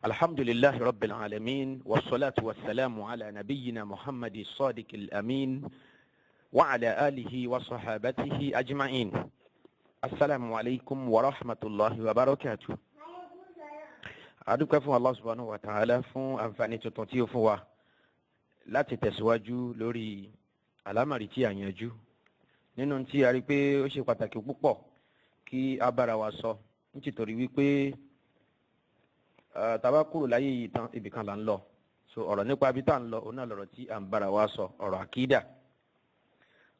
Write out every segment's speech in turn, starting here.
الحمد لله رب العالمين، والصلاة والسلام على نبينا محمد الصادق الأمين وعلى آله وصحابته أجمعين. السلام عليكم ورحمة الله وبركاته. A dúpẹ́ fún Allah subhanahu wa ta'ala fún àǹfààní tuntun tí ó fún wa láti tẹ̀síwájú lórí àlámọ̀rí tí a yanjú nínú tí a rí pé ó ṣe pàtàkì púpọ̀ kí a bára wa sọ, nítorí wípé tá bá kúrò láyé yìí tán, ibìkan là ń lọ. So ọ̀rọ̀ nípa ibi tá à ń lọ, òun náà lọ̀rọ̀ tí à ń bára wa sọ, ọ̀rọ̀ àkídà,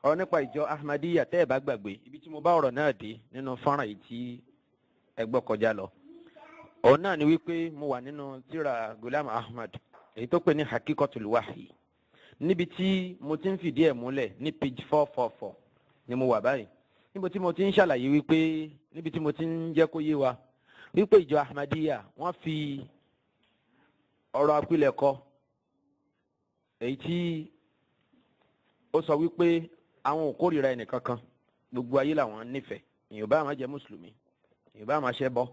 ọ̀rọ̀ nípa ìjọ Ahmadiyya. Tẹ́ ẹ̀ bá gbàgbé ibi tí mo bá ọ̀rọ̀ náà dé nínú fọ́nrán yìí tí ẹ gbọ́ kọjá lọ, òun náà ni wípé mo wà nínú tírà Gulam Ahmad èyí tó pè ní Hakikotul Wahyi, níbi tí mo ti ń fìdí ẹ̀ múlẹ̀ ní page 444 ni mo wà báyìí, níbi tí mo ti ń ṣàlàyé wípé, níbi tí mo ti ń jẹ́ kó yé wa wípé ìjọ Ahmadiyya, wọ́n fi ọ̀rọ̀ àpilẹ̀kọ èyí tí ó sọ wípé àwọn ò kórìíra ẹnìkankan, gbogbo ayé làwọn nífẹ̀ẹ́, èèyàn bá máa jẹ́ mùsùlùmí, èèyàn bá máa ṣẹbọ,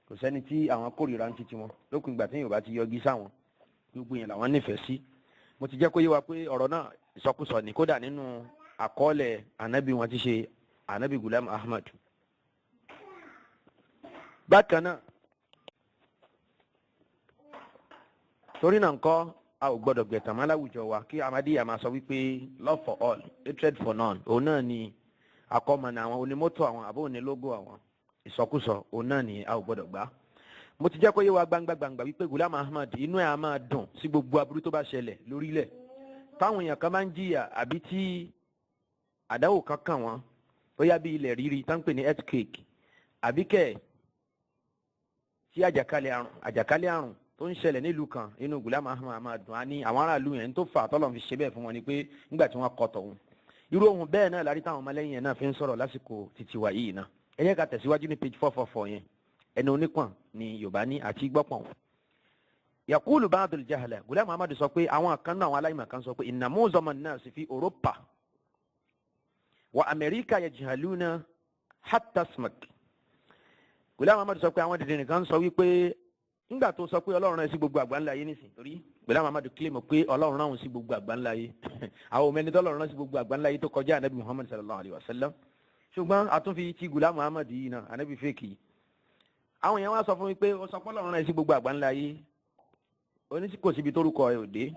kò sẹ́ni tí àwọn kórìíra ń títí wọn, lópin ìgbà tí èèyàn bá ti yọgi sáwọn, gbogbo yẹn làwọn nífẹ̀ẹ́ sí. Mo ti jẹ́ kó yé wa pé ọ̀rọ̀ náà, ìsọkúsọ ní, kódà nínú àkọọ́lẹ̀ ànábì wọn ti ṣe ànábì Gulam Ahmad. Bákan náà, torí náà ńkọ́, a ò gbọ́dọ̀ gbẹ̀tàn mọ́ láwùjọ wa kí Ahmadiyya máa sọ wípé love for all, hatred for none, òun náà ni àkọ́mọ̀nà àwọn onímọ́tò àwọn àbó onílógó àwọn. Ìsọkúsọ òun náà ni a ò gbọ́dọ̀ gbà. Mo ti jẹ́ kó yé wa gbangba gbangba wípé Gulam Ahmad, inú ẹ̀ á máa dùn sí gbogbo aburú tó bá ṣẹlẹ̀ lórílẹ̀, táwọn èèyàn kan máa ń jìyà àbí tí àdáwò kan kàn wọ́n, ó yá bí ilẹ̀ rírì tá ń pè ní earthquake, àbí kẹ̀ tí àjàkálẹ̀ àrùn tó ń ṣẹlẹ̀ nílùú kan, inú Gulam Ahmad máa dùn. Á ní àwọn aráàlú yẹn tó fà tọ́lọ̀ fi ṣe bẹ́ẹ̀ fún wọn ni pé nígbà tí wọ́n kọ́ tọ̀hún. Irú ohun bẹ́ẹ̀ náà lárí táwọn ọmọlẹ́yìn yẹn náà fi ń sọ̀rọ̀ lásìkò títí wà yìí náà. Ẹ jẹ́ ká tẹ̀síwájú ní page 444 yẹn. Ẹnu onípọ̀n ni Yorùbá ní àti gbọ́pọ̀n. Yakulu ba'dul jahala, Gulam Ahmad sọ pé àwọn kan náà, àwọn aláìmọ̀ kan sọ pé inna mu'zama an-nas fi Europa wa Amẹ́ríkà yajhaluna hatta ismak. Gulam Ahmad sọ pé àwọn dìde nìkan sọ wípé nígbà tó sọ pé Ọlọ́run rán sí gbogbo àgbáńlá yìí nísìn, torí Gulam Ahmad claim pé Ọlọ́run rán òun sí gbogbo àgbáńlá yìí, àwọn ọmọ ẹni tó Ọlọ́run rán sí gbogbo àgbáńlá yìí tó kọjá anabi Muhammad sallallahu alayhi wa sallam. Ṣùgbọ́n àtúnfi ti Gulam Ahmad yìí náà, anabi fake yìí, àwọn èèyàn wá sọ fún mi pé ó sọ pé Ọlọ́run rán sí gbogbo àgbáńlá yìí, oní kò síbi tórúkọ ẹ ò dé.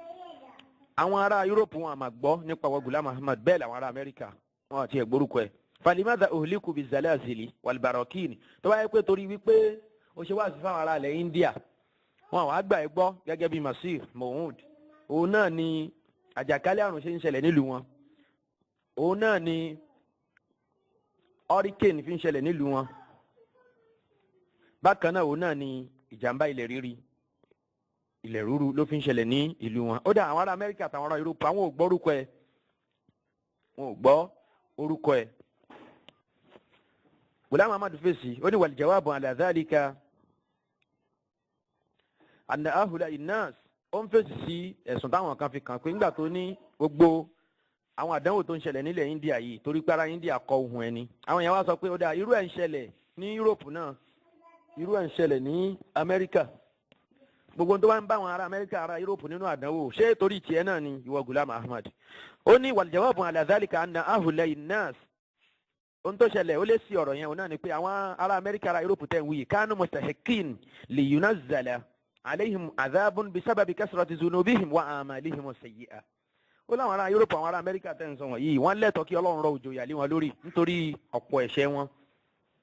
Àwọn ará Yúróòpù wọn àmà gbọ́ nípa wọ Gulam Ahmad, bẹ́ẹ̀ làwọn ará Amẹ́ríkà wọn àti ẹ̀gbórúkọ ẹ̀. Falimadha uhliku bizalazili walbarakini? Tó bá yẹ pé torí wípé ó ṣe wá sí fáwọn ará ilẹ̀ India, wọn àwọn àgbà ẹ gbọ́ gẹ́gẹ́ bí Masih Mohud, òun náà ni àjàkálẹ̀ àrùn ṣe ń ṣẹlẹ̀ nílùú wọn, òun náà ni hurricane fi ń ṣẹlẹ̀ nílùú wọn, bákan náà òun náà ni ìjàmbá ilẹ̀ rírì, ilẹ̀ rúru ló fi ń ṣẹlẹ̀ ní ìlú wọn. Ó dà, àwọn ará Amẹ́ríkà àtàwọn ará Europe, àwọn ò gbọ́ orúkọ ẹ̀, wọn ò gbọ́ orúkọ ẹ̀. Gulam Ahmad fèsì, ó ní wal jawabu ala dhalika anna ahula innas. Ó ń fèsì sí ẹ̀sùn táwọn kan fi kàn pé nígbà tó ní gbogbo àwọn àdánwò tó ń ṣẹlẹ̀ nílẹ̀ India yìí, torí pé ara India kọ ohun ẹni, àwọn èèyàn wá sọ pé ó dáa, irú ẹ̀ ń ṣẹlẹ̀ ní Europe náà, irú ẹ̀ ń ṣẹlẹ̀ ní Amẹ́ríkà. Gbogbo tó bá ń bá àwọn ará Amẹ́ríkà, ará Europe nínú àdánwò, ṣé torí tiẹ̀ náà ni, ìwọ Gulam Ahmad? Ó ní wal jawabu ala dhalika anna ahula innas, ohun tó ṣẹlẹ̀, ó lé sí ọ̀rọ̀ yẹn, òun náà ni pé àwọn ará Amẹ́ríkà, ará Europe tẹ̀ ń wí, kánú mustahiqin li yunazzala alayhim adhabun bisababi kasrati zunubihim wa amalihim sayyi'a. Ó láwọn ará Europe, àwọn ará Amẹ́ríkà tẹ̀ ń sọ wọ̀nyí, wọ́n lẹ́tọ̀ọ́ kí Ọlọ́run rọ òjò ìyà lé wọn lórí nítorí ọ̀pọ̀ ẹ̀ṣẹ̀ wọn,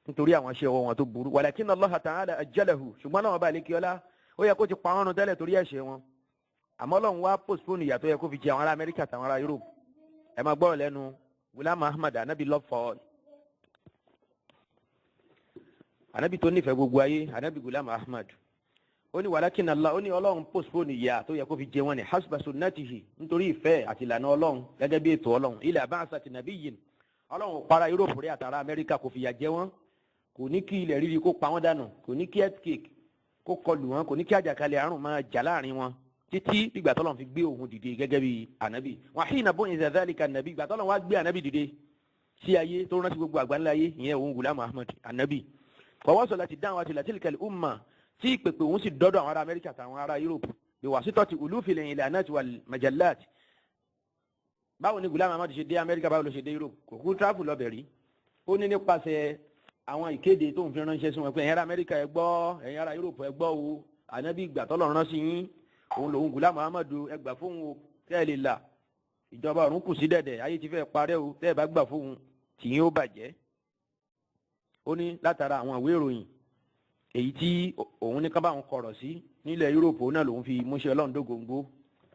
nítorí àwọn iṣẹ́ ọwọ́ wọn tó burú. Walakin Allah ta'ala ajjalahu, ṣùgbọ́n náà bá lè kí ọlá, ó yẹ kó ti pa wọ́n run tẹ́lẹ̀ torí ẹ̀ṣẹ̀ wọn, àmọ́ Ọlọ́run wá postpone ìyà tó yẹ kó fi jẹ àwọn ará Amẹ́ríkà àtàwọn ará Europe. Ẹ máa gbọ́rọ̀ lẹ́nu Gulam Ahmad, anabi love for all, anabi tó nífẹ̀ẹ́ gbogbo ayé, anabi Gulam Ahmad. Ó ní walakin Allah, ó ní Ọlọ́run postpone ìyà tó yẹ kó fi jẹ wọn ní hasba sunnatihi, nítorí ìfẹ́ àti ìlànà Ọlọ́run, gẹ́gẹ́ bí ètò Ọlọ́run, ila ba'sati nabiyyin. Ọlọ́run para Europe rí àtàrà Amẹ́ríkà, kò fìyà jẹ wọ́n, kò ní kí ilẹ̀ rírì kó pa wọ́n dànù, kò ní kí earthquake kó kọlù wọn, kò ní kí àjàkálẹ̀ àrùn máa jà láàrin wọn, títí ìgbà tọ́lọ́run fi gbé òun dìde gẹ́gẹ́ bí ànábì. Wa hina bu'itha dhalika ànábì, ìgbà tọ́lọ́run wá gbé ànábì dìde sí ayé, tó rántí gbogbo àgbáńlá ayé, ìyẹn òun Gulam Ahmad ànábì. Wa wasalati da'watu ila tilka al-umma. Tí ìpèpè òun sì dọ́dọ̀ àwọn ará Amẹ́ríkà àtàwọn ará Europe بواسطة ألوف الإعلانات والمجلات. Báwo ni Gulam Ahmad ṣe dé Amẹ́ríkà? Báwo ló ṣe dé Europe? Kò kú travel lọ́bẹ̀ rí. Ó ní nípasẹ̀ àwọn ìkéde tó ń fi ránṣẹ́ sí wọn pé, "Ẹ̀yin ará Amẹ́ríkà, ẹ gbọ́. Ẹ̀yin ará Europe, ẹ gbọ́ o. Ànábì ìgbà tọ́lọ̀ rán sí yín, òun lòun Gulam Ahmad. Ẹ gbà fóun o, kẹ́ ẹ lè là. Ìjọba ọ̀run kù sí dẹ̀dẹ̀, ayé ti fẹ́ parẹ́ o. Tẹ́ ẹ bá gbà fóun, tìyín ó bàjẹ́." Ó ní látara àwọn ìwé ìròyìn èyí tí òun ní ká bá òun kọ̀rọ̀ sí nílẹ̀ Europe, òun náà lòun fi múṣẹ́ Ọlọ́run dógóńgó.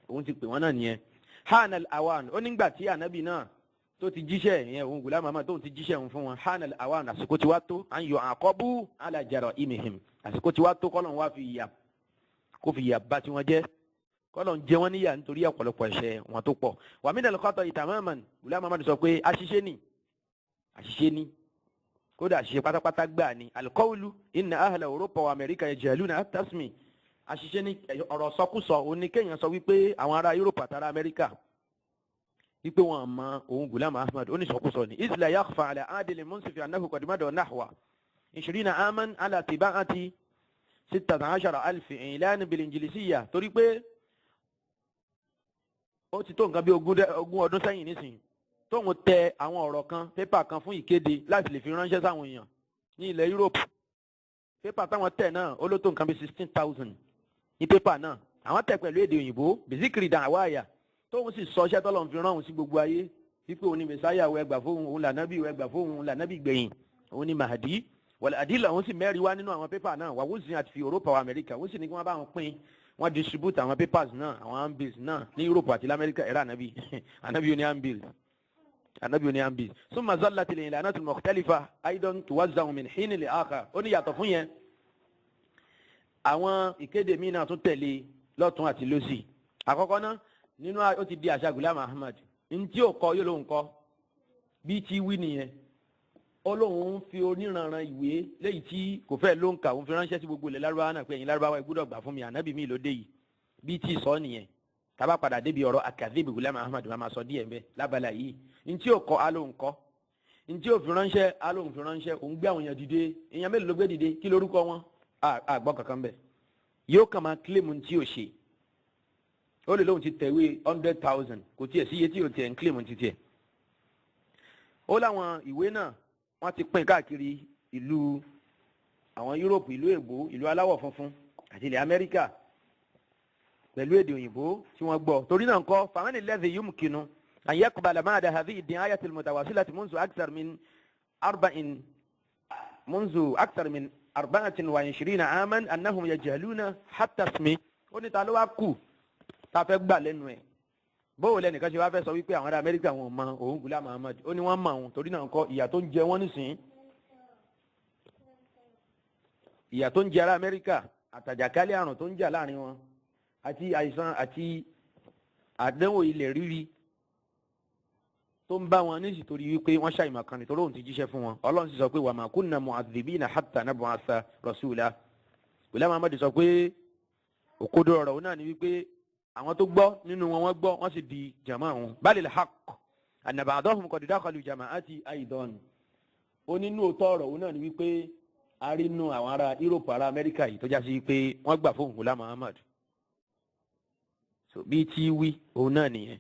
Òun ti pè wọ́n náà nìyẹn. حان الأوان, ó nígbà tí ànábì náà tó ti jíṣẹ́ ìyẹn, òun Gulam Ahmad tó ti jíṣẹ́ òun fún wọn. حان الأوان, àsìkò tí wàá tó, أن يعاقبوا على جرائمهم, àsìkò tí wàá tó kọ́lọ́n wá fi ìyà, kó fi ìyà bá tiwọn jẹ́, kọ́lọ́n jẹ wọ́n níyà nítorí ọ̀pọ̀lọpọ̀ ẹ̀ṣẹ̀ wọn tó pọ̀. ومن الخطأ تماما, Gulam Ahmad sọ pé àṣìṣe ni, àṣìṣe ni, kódà àṣìṣe pátápátá gbà ni, القول إن أهل أوروبا وأمريكا يجهلون حتى اسمي. Àṣìṣe ni, ọ̀rọ̀ sọkúsọ òun ni kéèyàn sọ wípé àwọn ará Europe àtàrà Amẹ́ríkà wípé wọn mọ òun Gulam Ahmad. Ó ní sọkúsọ ni. إذ لا يخفى على عادل منصف أنه قد مضى نحو 20 عاما على طباعة 16,000 إعلان بالإنجليزية. Torí pé ó ti tó nǹkan bí 20 ọdún sẹ́yìn nísìnyí tóun tẹ àwọn ọ̀rọ̀ kan, pépà kan fún ìkéde láti lè fi ránṣẹ́ sáwọn èèyàn ní ilẹ̀ Europe. Pépà táwọn tẹ̀ náà, ó ló tó nǹkan bí 16,000 ní pépà náà. Àwọn tẹ̀ pẹ̀lú èdè òyìnbó, بذكر دعواي, tóun sì sọ iṣẹ́ tọ́lọ́run fi rán òun sí gbogbo ayé, wípé òun ni mẹsáyà, ẹ gbà fóun, òun lànàbì, ẹ gbà fóun, òun lànàbì gbẹ̀yìn, òun ni Mahdi والأدلة. Òun sì mẹ́rin wá nínú àwọn pépà náà. ووزعت في أوروبا وأمريكا. Òun sì ní kí wọ́n bá wọn pín, wọ́n distribute àwọn papers náà, àwọn handbills náà ní Europe àti lamẹ́ríkà. Ẹ̀rọ ànábì, ànábì oní handbills, ànábì oní handbills. ثم ظلت الإعلانات المختلفة أيضا توزع من حين لآخر. Ó ní yàtọ̀ fún yẹn, àwọn ìkéde míì náà tún tẹ̀lé lọ́tún àti lọ́sì. Àkọ́kọ́ náà nínú, ó ti di àṣà Gulam Ahmad, ntí ò kọ yóò lóun kọ. Bí tí wí nìyẹn, ó lóun ń fi oníranran ìwé léyìí tí kò fẹ́ ló ń kà, òun fi ránṣẹ́ sí gbogbo ilẹ̀ Lárúbáwá náà pé, "Ẹ̀yin Lárúbáwá, ẹ gbọ́dọ̀ gbà fún mi, ànábì mi ló dé yìí." Bí tí sọ nìyẹn. Tábà padà débi ọ̀rọ̀ akadébi Gulam Ahmad, máa sọ díẹ̀ mbẹ́ lábala yìí. Ntí ò kọ alóhùn kọ, ntí ò fi ránṣẹ́ alóhùn fi ránṣẹ́. Òun gbé àwọn èèyàn dìde. Èèyàn mélòó ló gbé dìde? Kí lórúkọ wọn? Àgbọ̀ kankan bẹ̀. Yóò kàn máa kílèmù ntí ò ṣe. Ó lè lóun ti tẹ̀wé 100,000, kò tiẹ̀ sí iye tí ò tiẹ̀ ń kílèmù ti tiẹ̀. Ó láwọn ìwé náà, wọ́n ti pín káàkiri ìlú àwọn Europe, ìlú èbó, ìlú aláwọ̀ funfun àti ilẹ̀ Amẹ́ríkà pẹ̀lú èdè òyìnbó tí wọ́n gbọ́. Torí náà ńkọ́, فمن الذي يمكن أن يقبل بعد هذه الدعاية المتواصلة منذ أكثر من 24 عاما أنهم يجهلون حتى اسمي؟ Ó ní ta ló wá kù tá a fẹ́ gbà lẹ́nu ẹ̀? Bóò lẹ́nìkan ṣe wá fẹ́ sọ wípé àwọn ará Amẹ́ríkà wọn mọ òun Gulam Ahmad? Ó ní wọ́n mọ òun. Torí náà ńkọ́, ìyà tó ń jẹ wọ́n nísìnyí, ìyà tó ń jẹ ará Amẹ́ríkà, àtàjàkálẹ̀ àrùn tó ń jà láàrin wọn, àti àìsàn àti àdánwò ilẹ̀ rírì tó ń bá wọn ní, torí wípé wọ́n ṣàìmọ̀ kan nítorí òun ti jíṣẹ́ fún wọn. Ọlọ́run sì sọ pé وما كنا معذبين حتى نبعث رسولا. Gulam Ahmad sọ pé òkodo ọ̀rọ̀ òun náà ni wípé àwọn tó gbọ́ nínú wọn, wọ́n gbọ́, wọ́n sì di jama wọn. بل الحق أن بعضهم قد دخلوا جماعتي أيضا. Ó nínú òótọ́ ọ̀rọ̀ òun náà ni wípé a rí nínú àwọn ará Europe, ará Amẹ́ríkà yìí, tó já sí pé wọ́n gbà fún Gulam Ahmad. So bí tí wí òun náà nìyẹn.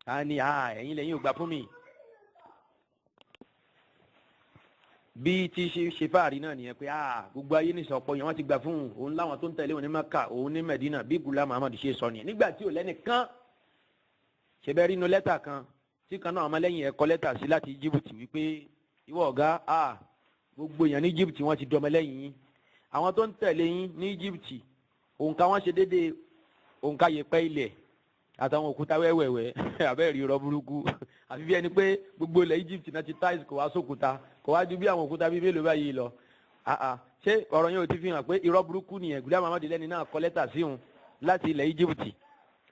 A ní ẹ̀yin lẹ́yìn ò gbà fún mi. Bí tí ṣe ṣe fáàrí náà nìyẹn pé gbogbo ayé ní sọpọ yẹn, wọ́n ti gbà fún òun, láwọn tó ń tẹ̀lé òun ní Maka, òun ní Medina. Bí Gulam Ahmad ṣe sọ nìyẹn nígbà tí ò lẹ́nìkan ṣe bẹ́ẹ̀ rí inú lẹ́tà kan tí kan náà ọmọlẹ́yìn ẹ̀ kọ lẹ́tà sí láti Egypt wípé, "Ìwọ ọ̀gá, gbogbo èèyàn ní Egypt, wọ́n ti dọmọlẹ́yìn yín. Àwọn tó ń tẹ̀lé yín ní Egypt, òǹkà wọn ṣe déédéé òǹkà yẹ̀pẹ̀ ilẹ̀ àtàwọn òkúta wẹ́wẹ́wẹ́." Abẹ́rẹ́ irọ́ burúkú, àfi bí ẹni pé gbogbo ilẹ̀ Egypt náà ti tiles, kò wá sókúta, kò wá ju bí àwọn òkúta bíi mélòó báyìí lọ. Ṣé ọ̀rọ̀ yẹn ò ti fi hàn pé irọ́ burúkú nìyẹn? Gulam Ahmad lẹ́ni náà kọ lẹ́tà sí òun láti ilẹ̀ Egypt,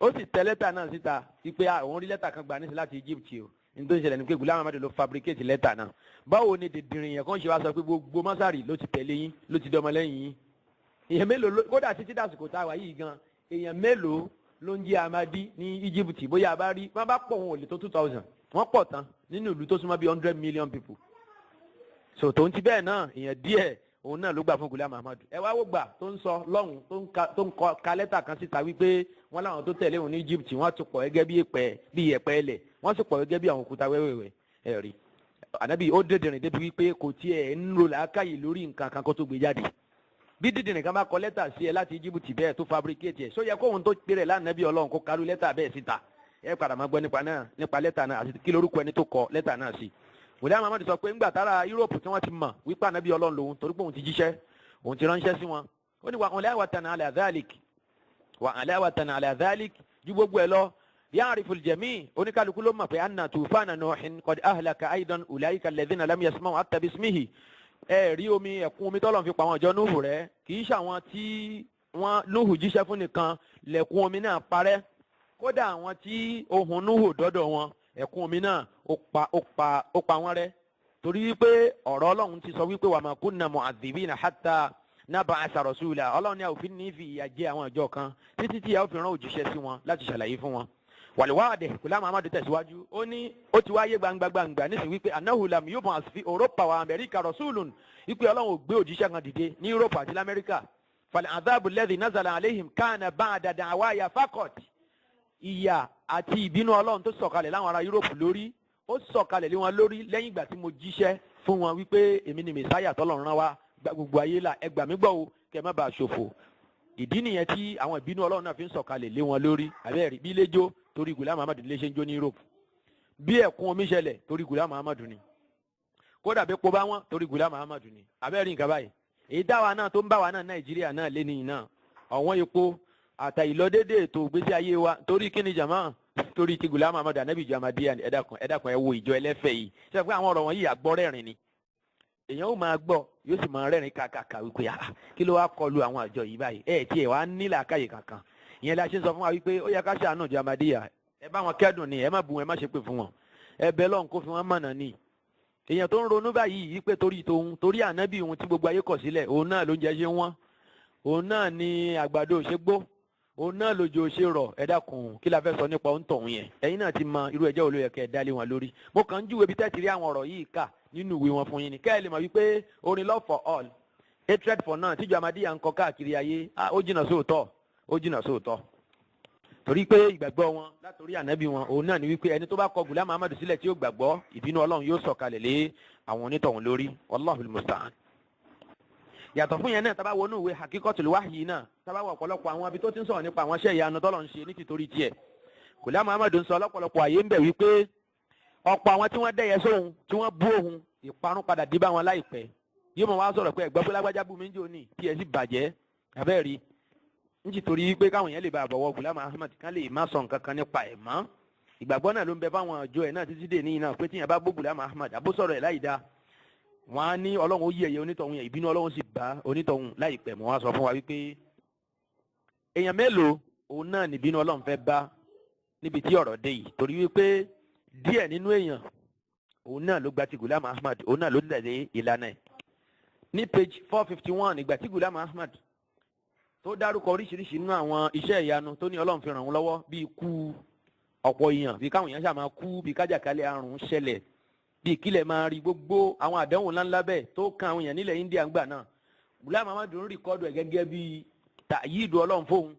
ó sì tẹ lẹ́tà náà síta wípé òun rí lẹ́tà kan gbà nísìnyí láti Egypt o. Nítorí ìṣẹ̀lẹ̀ ni pé Gulam Ahmad ló fabricate lẹ́tà náà. Báwo ni dìndìnrín yẹn kàn ṣe wá sọ pé gbogbo mọ́sárì ló ti tẹ̀lé yín, ló ti dọmọ lẹ́yìn yín? Èèyàn mélòó? Kódà títí dàsìkò tá a wà yìí gan, èèyàn mélòó ló ń jẹ́ Amadi ní Egypt? Bóyá a bá rí wọ́n bá pọ̀, wọn ò lè tó 2,000. Wọ́n pọ̀ tán nínú ìlú tó súnmọ́ bí 100 million people. So tòun ti bẹ́ẹ̀ náà, èèyàn díẹ̀. Òun náà ló gbà fún Ghulam Ahmad. Ẹ wá wò gbà tó ń sọ lọ́hùn, tó ń kọ ka lẹ́tà kan síta wípé wọ́n láwọn tó tẹ̀lé òun ní Egypt, wọ́n ti pọ̀ gẹ́gẹ́ bí ẹ̀pẹ̀, bí ẹ̀pẹ̀ ẹlẹ̀, wọ́n sì pọ̀ gẹ́gẹ́ bí àwọn òkúta wẹ́wẹ́wẹ́. Ẹ rí ànábì, ó dèdèrìn débi wípé kò tiẹ̀ ń ro làákàyè lórí nǹkan kan kó tó gbé jáde. Bí dídìrín kan bá kọ lẹ́tà sí ẹ láti Egypt bẹ́ẹ̀, tó fabricate ẹ̀, só yẹ kóhun tó péré lánàbí Ọlọ́run kó karú lẹ́tà bẹ́ẹ̀ síta? Ẹ padà máa gbọ́ nípa náà, nípa lẹ́tà náà àti kí lórúkọ ẹni tó kọ lẹ́tà náà sí. Ghulam Ahmad sọ pé ńgbà tára Europe tí wọ́n ti mọ̀ wípé ànábì Ọlọ́run lòun, torí pé òun ti jíṣẹ́, òun ti ránṣẹ́ sí wọn. Ó ní وعلاوة على ذلك، وعلاوة على ذلك, ju gbogbo ẹ lọ, يعرف الجميع, oníkàlùkù ló mọ̀ pé أن طوفان نوح قد أهلك أيضا أولئك الذين لم يسمعوا حتى باسمه. Ẹ rí omi ẹ̀kún omi tọ́lọ̀ fi pa àwọn ìjọ Núhù rẹ́, kì í ṣàwọn tí wọ́n Núhù jíṣẹ́ fún nìkan lẹ̀kún omi náà parẹ́. Kódà àwọn tí ohùn Núhù dọ́dọ̀ wọn, ẹ̀kún omi náà ó pa wọ́n rẹ́, torí wípé ọ̀rọ̀ Ọlọ́run ti sọ wípé وما كنا معذبين حتى نبعث رسولا. Ọlọ́run ní a ò fi ní fi ìyà jẹ àwọn ìjọ kan títí tí a ó fi rán òjíṣẹ́ sí wọn láti ṣàlàyé fún wọn. والواضح, Ghulam Ahmad tẹ̀síwájú, ó ní ó ti wáyé gbangba gbangba nísìnyí wípé أنه لم يبعث في أوروبا وأمريكا رسول, wípé Ọlọ́run ò gbé òjíṣẹ́ kan dìde ní Europe àti lamẹ́ríkà. فالعذاب الذي نزل عليهم كان بعد دعواي فقط. Ìyà àti ìbínú Ọlọ́run tó sọ̀kalẹ̀ láwọn ará Europe lórí, ó sọ̀kalẹ̀ lé wọn lórí lẹ́yìn ìgbà tí mo jíṣẹ́ fún wọn wípé èmi ni Mẹ̀sáyà tọ́lọ́run rán wá gba gbogbo ayé là. Ẹ gbà mí gbọ́ o, kẹ́ ẹ má bàa ṣòfò. Ìdí nìyẹn tí àwọn ìbínú Ọlọ́run náà fi ń sọ̀kalẹ̀ lé wọn lórí. Àbẹ́ẹ̀rí bí lẹ́jọ́ torí Ghulam Ahmad lè ṣe ń jó ní Europe, bí ẹ̀kún omi ṣẹlẹ̀ torí Ghulam Ahmad ni, kódà bí epo bá wọn torí Ghulam Ahmad ni. Àbẹ́ẹ̀rí nǹkan báyìí, èyí dáwa náà tó ń bá wa náà Nàìjíríà náà lé níyìn náà, ọ̀wọ́n epo àtàìlọ́dédé ètò ìgbésí ayé wa, torí kíni jàmá? Torí ti Ghulam Ahmad anabi jamadiya. Ẹ dákun, ẹ dákun, ẹ wo ìjọ ẹlẹ́fẹ̀ yìí. Ṣe pé àwọn ọ̀rọ̀ wọn yìí àgbọ́rẹ́rìn ni? Èèyàn ó máa gbọ́, yóò sì máa rẹ́rìn kàkàkà wípé, ah, kí ló wá kọlu àwọn àjọ yìí báyìí? Ẹ tiẹ̀ wá ní làákàyè kankan. Ìyẹn la ṣe ń sọ fún wa wípé ó yẹ ká ṣàánú jamadiya. Ẹ bá wọn kẹ́dùn ni, ẹ má bu wọn, ẹ má ṣe pè fún wọn. Ẹ bẹ lọ́hùn kó fi wọn mọ̀nà ni. Èèyàn tó ń ronú báyìí yìí pé torí tòun, torí ànábì òun tí gbogbo ayé kọ̀ sílẹ̀, òun náà ló ń jẹ ṣe wọ́n, òun náà ni àgbàdo ṣe gbó, òun náà lójó ṣe rọ̀. Ẹ dákun, kí la fẹ́ sọ nípa òun tọ̀hún yẹn? Ẹ̀yin náà ti mọ irú ẹjọ́ olóyè kẹ́ ẹ dálé wọn lórí. Mo kàn ń júwe bí tẹ́tì rí àwọn ọ̀rọ̀ yìí kà nínú ìwé wọn fún yín ni, kẹ́ ẹ lè mọ̀ wípé orin love for all, hatred for none tíjọ Ahmadiyya ń kọ káàkiri ayé, ó jìnnà sóòótọ́, ó jìnnà sóòótọ́, torí pé ìgbàgbọ́ wọn látòrí ànábì wọn, òun náà ni wípé ẹni tó bá kọ Ghulam Ahmad sílẹ̀ tí ó gbàgbọ́, ìbínú Ọlọ́run yóò sọ̀kalẹ̀ lé àwọn onítọ̀hún lórí. والله المستعان. Yàtọ̀ fún yẹn náà, tá bá wọnú ìwé Hakikotul Wahyi náà, tá bá wọ ọ̀pọ̀lọpọ̀ àwọn ibi tó ti ń sọ̀rọ̀ nípa àwọn iṣẹ́ ìyanu tọ́lọ̀ ń ṣe ní tìtorí tiẹ̀, Ghulam Ahmad ń sọ lọ́pọ̀lọpọ̀ àyè ń bẹ̀ wípé ọ̀pọ̀ àwọn tí wọ́n dẹ́yẹ sóhun, tí wọ́n bú òun, ìparun padà dé bá wọn láìpẹ́. Yóò mọ̀ wá sọ̀rọ̀ pé ẹ̀gbọ́n pé lágbájá bú mi ń jò ní tí ẹ sì bàjẹ́. Abẹ́rẹ́ nítorí pé káwọn èèyàn lè bá àbọ̀wọ̀ Ghulam Ahmad, kán lè má sọ nǹkan kan nípa ẹ̀ mọ́. Ìgbàgbọ́ náà ló ń bẹ fáwọn àjọ ẹ̀ náà títí dè níyìn náà pé tíyẹn bá bó Ghulam Ahmad àbó sọ̀rọ̀ ẹ̀ láì dáa, wọ́n á ní Ọlọ́run ó yí ẹ̀yẹ onítọ̀hún yẹn, ìbínú Ọlọ́run sì bá onítọ̀hún láìpẹ́. Mọ́ wá sọ fún wa wípé èèyàn mélòó òun náà nìbínú Ọlọ́run fẹ́ bá níbi tí ọ̀rọ̀ dé yìí, torí wípé díẹ̀ nínú èèyàn òun náà ló gba ti Ghulam Ahmad, òun náà ló tẹ̀lé ìlànà ẹ̀. Ní page 451, ìgbà tí Ghulam Ahmad tó dárúkọ oríṣiríṣi nínú àwọn iṣẹ́ ìyanu tó ní Ọlọ́run fi ràn wọ́n lọ́wọ́, bíi ikú ọ̀pọ̀ èèyàn, bíi káwọn èèyàn ṣáà máa kú, bíi kájàkálẹ̀ àrùn ṣẹlẹ̀, bíi kílẹ̀ máa rí, gbogbo àwọn àdánwò ńláńlá bẹ́ẹ̀ tó kan àwọn èèyàn nílẹ̀ India ńgbà náà, Ghulam Ahmad ń record ẹ̀ gẹ́gẹ́ bíi تأييد Ọlọ́run fóun.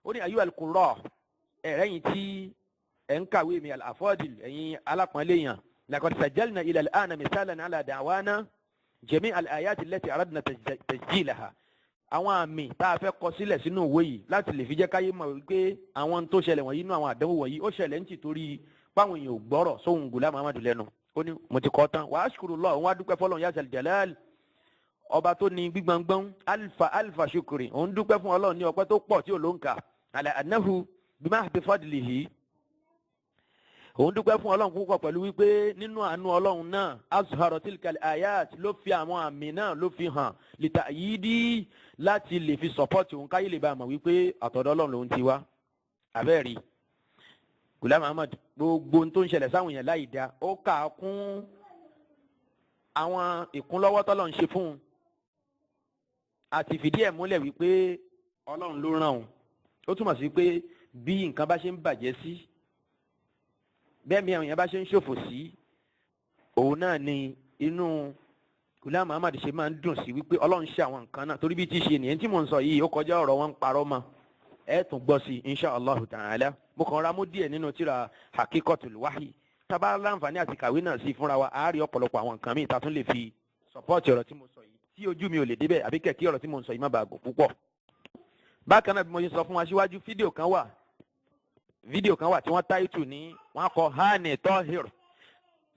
Ó ní أيها القراء, ẹ̀rẹ́yìn tí ẹ̀ ń kàwé mi, الأفاضل, ẹ̀yin alápọ̀nlé yàn, لقد سجلنا إلى الآن مثالا على دعوانا جميع الآيات التي أردنا تسجيلها. Àwọn àmì tá a fẹ́ kọ sílẹ̀ sínú ìwé yìí láti lè fi jẹ́ káyé mọ̀ wípé àwọn tó ṣẹlẹ̀ wọ̀nyí nínú àwọn àdánwò wọ̀nyí, ó ṣẹlẹ̀ ń tìtorí páwọn èèyàn ò gbọ́rọ̀ sóhun Ghulam Ahmad lẹ́nu. Ó ní mo ti kọ́ tán. وأشكر الله, òun wá dúpẹ́ fọlọ́run, يا ذا الجلال, ọba tó ní gbígbọ̀ngbọ̀n, ألف ألف شكر. Òun dúpẹ́ fún Ọlọ́run ní ọpẹ́ tó pọ̀ tí ò ló ń kà, على أنه بمحض فضله. Òun dúpẹ́ fún Ọlọ́run púpọ̀ pẹ̀lú wípé nínú àánú Ọlọ́run náà, أظهر تلك الآيات, ló fi àwọn àmì náà ló fi hàn, لتأييدي, láti lè fi support òun, káyé lè bá a mọ̀ wípé àtọ̀dọ̀ Ọlọ́run lòun ti wá. Abẹ́ẹ̀rí Ghulam Ahmad, gbogbo ohun tó ń ṣẹlẹ̀ sáwọn èèyàn láì dá, ó kà á kún àwọn ìkúnlọ́wọ́ tọ́lọ́ ń ṣe fún un àti fìdí ẹ̀ múlẹ̀ wípé Ọlọ́run ló ràn òun. Ó túmọ̀ sí pé bí nǹkan bá ṣe ń bàjẹ́ sí bẹ́ẹ̀ mi àwọn èèyàn bá ṣe ń ṣòfò sí, òun náà ni inú Ghulam Ahmad ṣe máa ń dùn sí wípé Ọlọ́run ṣe àwọn nǹkan náà, torí bí tí ṣe nìyẹn tí mò ń sọ yìí, ó kọjá ọ̀rọ̀ wọn ń parọ́ mọ́. Ẹ tún gbọ́ sí insha Allahu ta'ala. Mo kàn ra mú díẹ̀ nínú tíra Hakikotul Wahi. Tábà láǹfààní àti kàwé náà sí fúnra wa, àárí ọ̀pọ̀lọpọ̀ àwọn nǹkan míì tá a tún lè fi support ọ̀rọ̀ tí mo sọ yìí, tí ojú mi ò lè débẹ̀ àbí kẹ̀kẹ́ ọ̀rọ̀ tí mo ń sọ yìí má bàa gùn púpọ̀. Bákan náà, bí mo ṣe sọ fún wa síwájú, fídíò kan wà tí wọ́n title ní, wọ́n kọ "Hani Tohir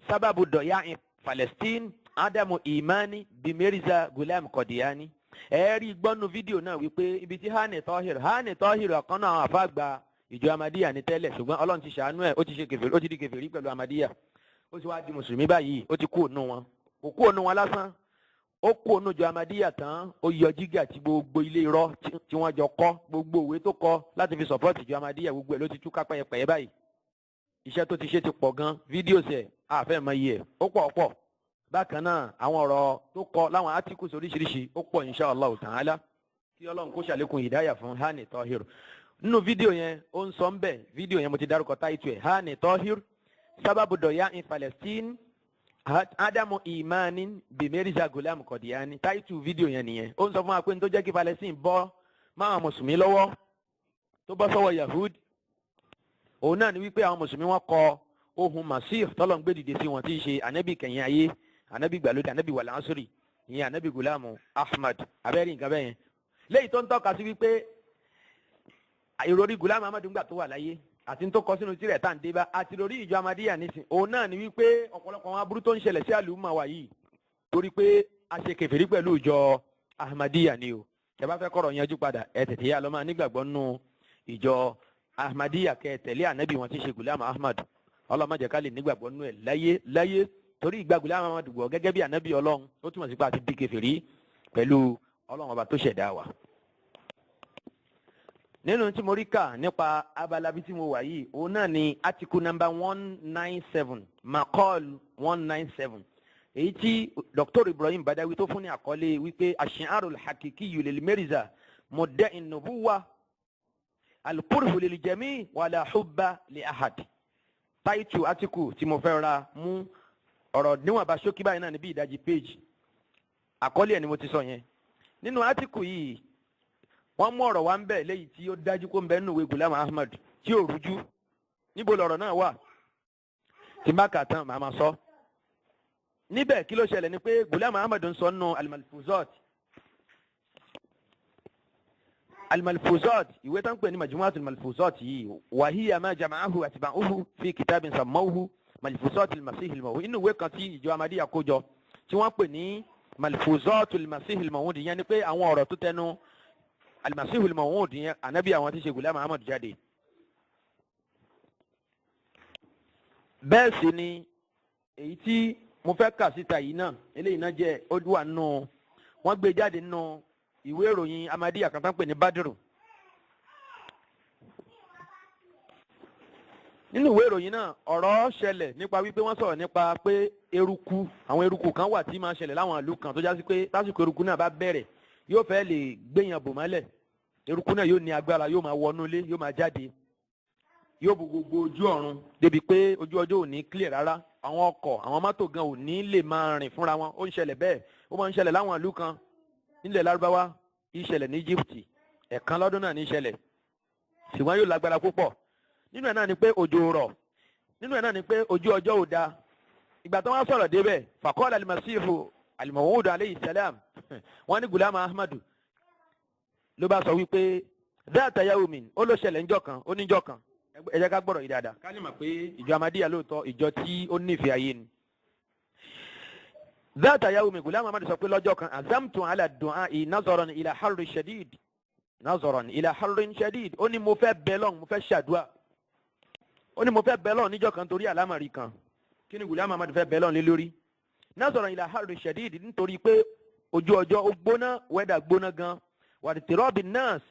sábàbù dọ̀yà Palestine Ádámù Imani bí Mirza Ghulam Qadiani". Ẹ rí gbọ́nú fídíò náà wípé ibi tí Hani Tohir, ọ̀kan náà àwọn àfáàgbà ìjọ Amadiya ní tẹ́lẹ̀, ṣùgbọ́n Ọlọ́run ti ṣàánú ẹ̀, ó ti ṣe kèfèrí, ó ti di kèfèrí pẹ̀lú Amadiya, ó ti wá di mùsùlùmí báyìí. Ó ti kú ònú wọn, kò kú ònú wọn lásán, ó kú ònú ìjọ Amadiya tán, ó yọ jígà tí gbogbo ilé irọ́ tí wọ́n jọ kọ́, gbogbo òwe tó kọ láti fi support ìjọ Amadiya, gbogbo ẹ̀ ló ti tú ká pẹ́yẹpẹ́yẹ báyìí. Iṣẹ́ tó ti ṣe ti pọ̀ gan, fídíò sẹ̀ àfẹ́ mọ iye ẹ̀, ó pọ̀ pọ̀. Bákan náà, àwọn ọ̀rọ̀ tó kọ láwọn articles oríṣiríṣi, ó pọ̀, insha Allah ta'ala. Kí Ọlọ́run kó ṣàlékún ìdáyà fún Hani Tohir. Nínú fídíò yẹn, ó ń sọ ń bẹ̀, fídíò yẹn mo ti dárúkọ title ẹ̀, "Hani Tohir sábàbù dọ̀yà in Palestine Ádámù Imani bí Mirza Ghulam Qadiani". Title fídíò yẹn nìyẹn. Ó ń sọ fún wa pé ní tó jẹ́ kí Palestine bọ́ máwọn mùsùlùmí lọ́wọ́, tó bọ́ sọ́wọ́ Yahud, òun náà ni wípé àwọn mùsùlùmí wọn kọ ohun Masih tọ́lọ̀ ń gbé dìde sí wọn, tí í ṣe anabi kẹyìn ayé, anabi gbàlódé, anabi wàlásùrì, ìyẹn anabi Gulamu Ahmad. Abẹ́rẹ́ nǹkan bẹ́ẹ̀ yẹn léyìí tó ń tọ́ka sí wípé ìròrí Gulam Ahmad ńgbà tó wà láyé àti tó kọ sínú tirẹ̀ tá à ń dé bá àti ìròrí ìjọ Amadiya nísìn, òun náà ni wípé ọ̀pọ̀lọpọ̀ àwọn aburú tó ń ṣẹlẹ̀ sí àlùmọ̀ wa yìí, torí pé a ṣe kèfèrí pẹ̀lú ìjọ Ahmadiyya ni o. Ẹ bá fẹ́ kọ́rọ̀ yanjú padà, ẹ tètè yá lọ máa nígbàgbọ́ nínú ìjọ Ahmadiyya, kẹ́ tẹ̀lé ànábì wọn tí ń ṣe Gulam Ahmad. Ọlọ́run má jẹ́ ká lè nígbàgbọ́ nínú ẹ̀ láyé láyé, torí ìgbà Gulam Ahmad gbọ́ gẹ́gẹ́ bí ànábì Ọlọ́run, ó túmọ̀ sí pé a ti di kèfèrí pẹ̀lú Ọlọ́run ọba tó ṣẹ̀dá wa. Nínú tí mo rí kà nípa abala bí tí mo wà yìí, òun náà ni article number 197, makol 197, èyí tí Dr. Ibrahim Badawi tó fún ní àkọlé wípé "Ashi'arul hakikiyu lil Mirza mudda'i nubuwa alkurhu lil jami wala hubba li ahad". Title article tí mo fẹ́ ra mú ọ̀rọ̀ níwọ̀nba ṣókí báyìí náà ní bí ìdajì page, àkọlé ẹ̀ ni mo ti sọ yẹn. Nínú article yìí, wọ́n mú ọ̀rọ̀ wá ń bẹ̀ léyìí tí ó dájú kó ń bẹ nínú ìwé Gulam Ahmad tí ò rújú. Níbo lọ̀rọ̀ náà wà? Tí n bá kà tán, màá ma sọ níbẹ̀. Kí ló ṣẹlẹ̀ ni pé Gulam Ahmad ń sọ nínú Al-Malfuzat, Al-Malfuzat, ìwé tó ń pè ní Majmu'at Al-Malfuzat yìí, wàhíyà ma jama'ahu atba'uhu fi kitabin samawhu Malfuzat al-Masih al-Maw'ud. Inú ìwé kan tí ìjọ Ahmadiyya kó jọ tí wọ́n pè ní Malfuzat al-Masih al-Maw'ud, yẹn ni pé àwọn ọ̀rọ̀ tó tẹnu al-Masih al-Maw'ud yẹn, anabi àwọn tí ṣe Gulam Ahmad jáde. Bẹ́ẹ̀ sì ni èyí tí mo fẹ́ kà síta yìí náà, eléyìí náà jẹ́ ó wà nínú, wọ́n gbé jáde nínú ìwé ìròyìn Ahmadiyya kan tó ń pè ní Badiru. Nínú ìwé ìròyìn náà, ọ̀rọ̀ ṣẹlẹ̀ nípa wípé wọ́n sọ̀rọ̀ nípa pé eruku, àwọn eruku kan wà tí máa ṣẹlẹ̀ láwọn ìlú kan tó já sí pé lásìkò eruku náà bá bẹ̀rẹ̀, yóò fẹ́ lè gbéyàn bò mọ́lẹ̀. Eruku náà yóò ní agbára, yóò máa wọnú ilé, yóò máa jáde, yóò bo gbogbo ojú ọ̀run débi pé ojú ọjọ́ ò ní clear rárá. Àwọn ọkọ̀, àwọn mọ́tò gan ò ní lè máa rìn fúnra wọn. Ó ń ṣẹlẹ̀ bẹ́ẹ̀, ó máa ń ṣẹlẹ̀ láwọn ìlú kan nílẹ̀ Lárúbáwá, ìṣẹ̀lẹ̀ ní Egypt. Ẹ̀kan lọ́dún náà ní ìṣẹ̀lẹ̀, ṣùgbọ́n yóò lágbára púpọ̀. Nínú ẹ̀ náà ni pé òjò rọ̀, nínú ẹ̀ náà ni pé ojú ọjọ́ ò da. Ìgbà tó wọ́n sọ̀rọ̀ débẹ̀, faqala al-Masihu al-Maw'ud alayhi salam, wọ́n ní Gulam Ahmadu ló bá sọ wípé dhata yawmin, ó ló ṣẹlẹ̀ ńjọ́ kan, ó níjọ́ kan. Ẹ jẹ́ ká gbọ́rọ̀ yìí dáadáa ká lè mọ̀ pé ìjọ Ahmadiyya lóòótọ́, ìjọ tí ó nífẹ̀ẹ́ ayé ni. Dhata yawmin, Gulam Ahmadu sọ pé lọ́jọ́ kan, azamtu ala du'a'i nazaran ila harri shadid, nazaran ila harrin shadid. Ó ní mo fẹ́ bẹ lọ́hùn, mo fẹ́ ṣàdúà. Ó ní mo fẹ́ bẹ lọ́hùn níjọ́ kan torí àlámọ̀rí kan. Kí ni Gulam Ahmadu fẹ́ bẹ lọ́hùn lé lórí? Nazaran ila harri shadid, nítorí pé ojú ọjọ́ ó gbóná, weather gbóná gan, wàdìtìrọ́bì nurse,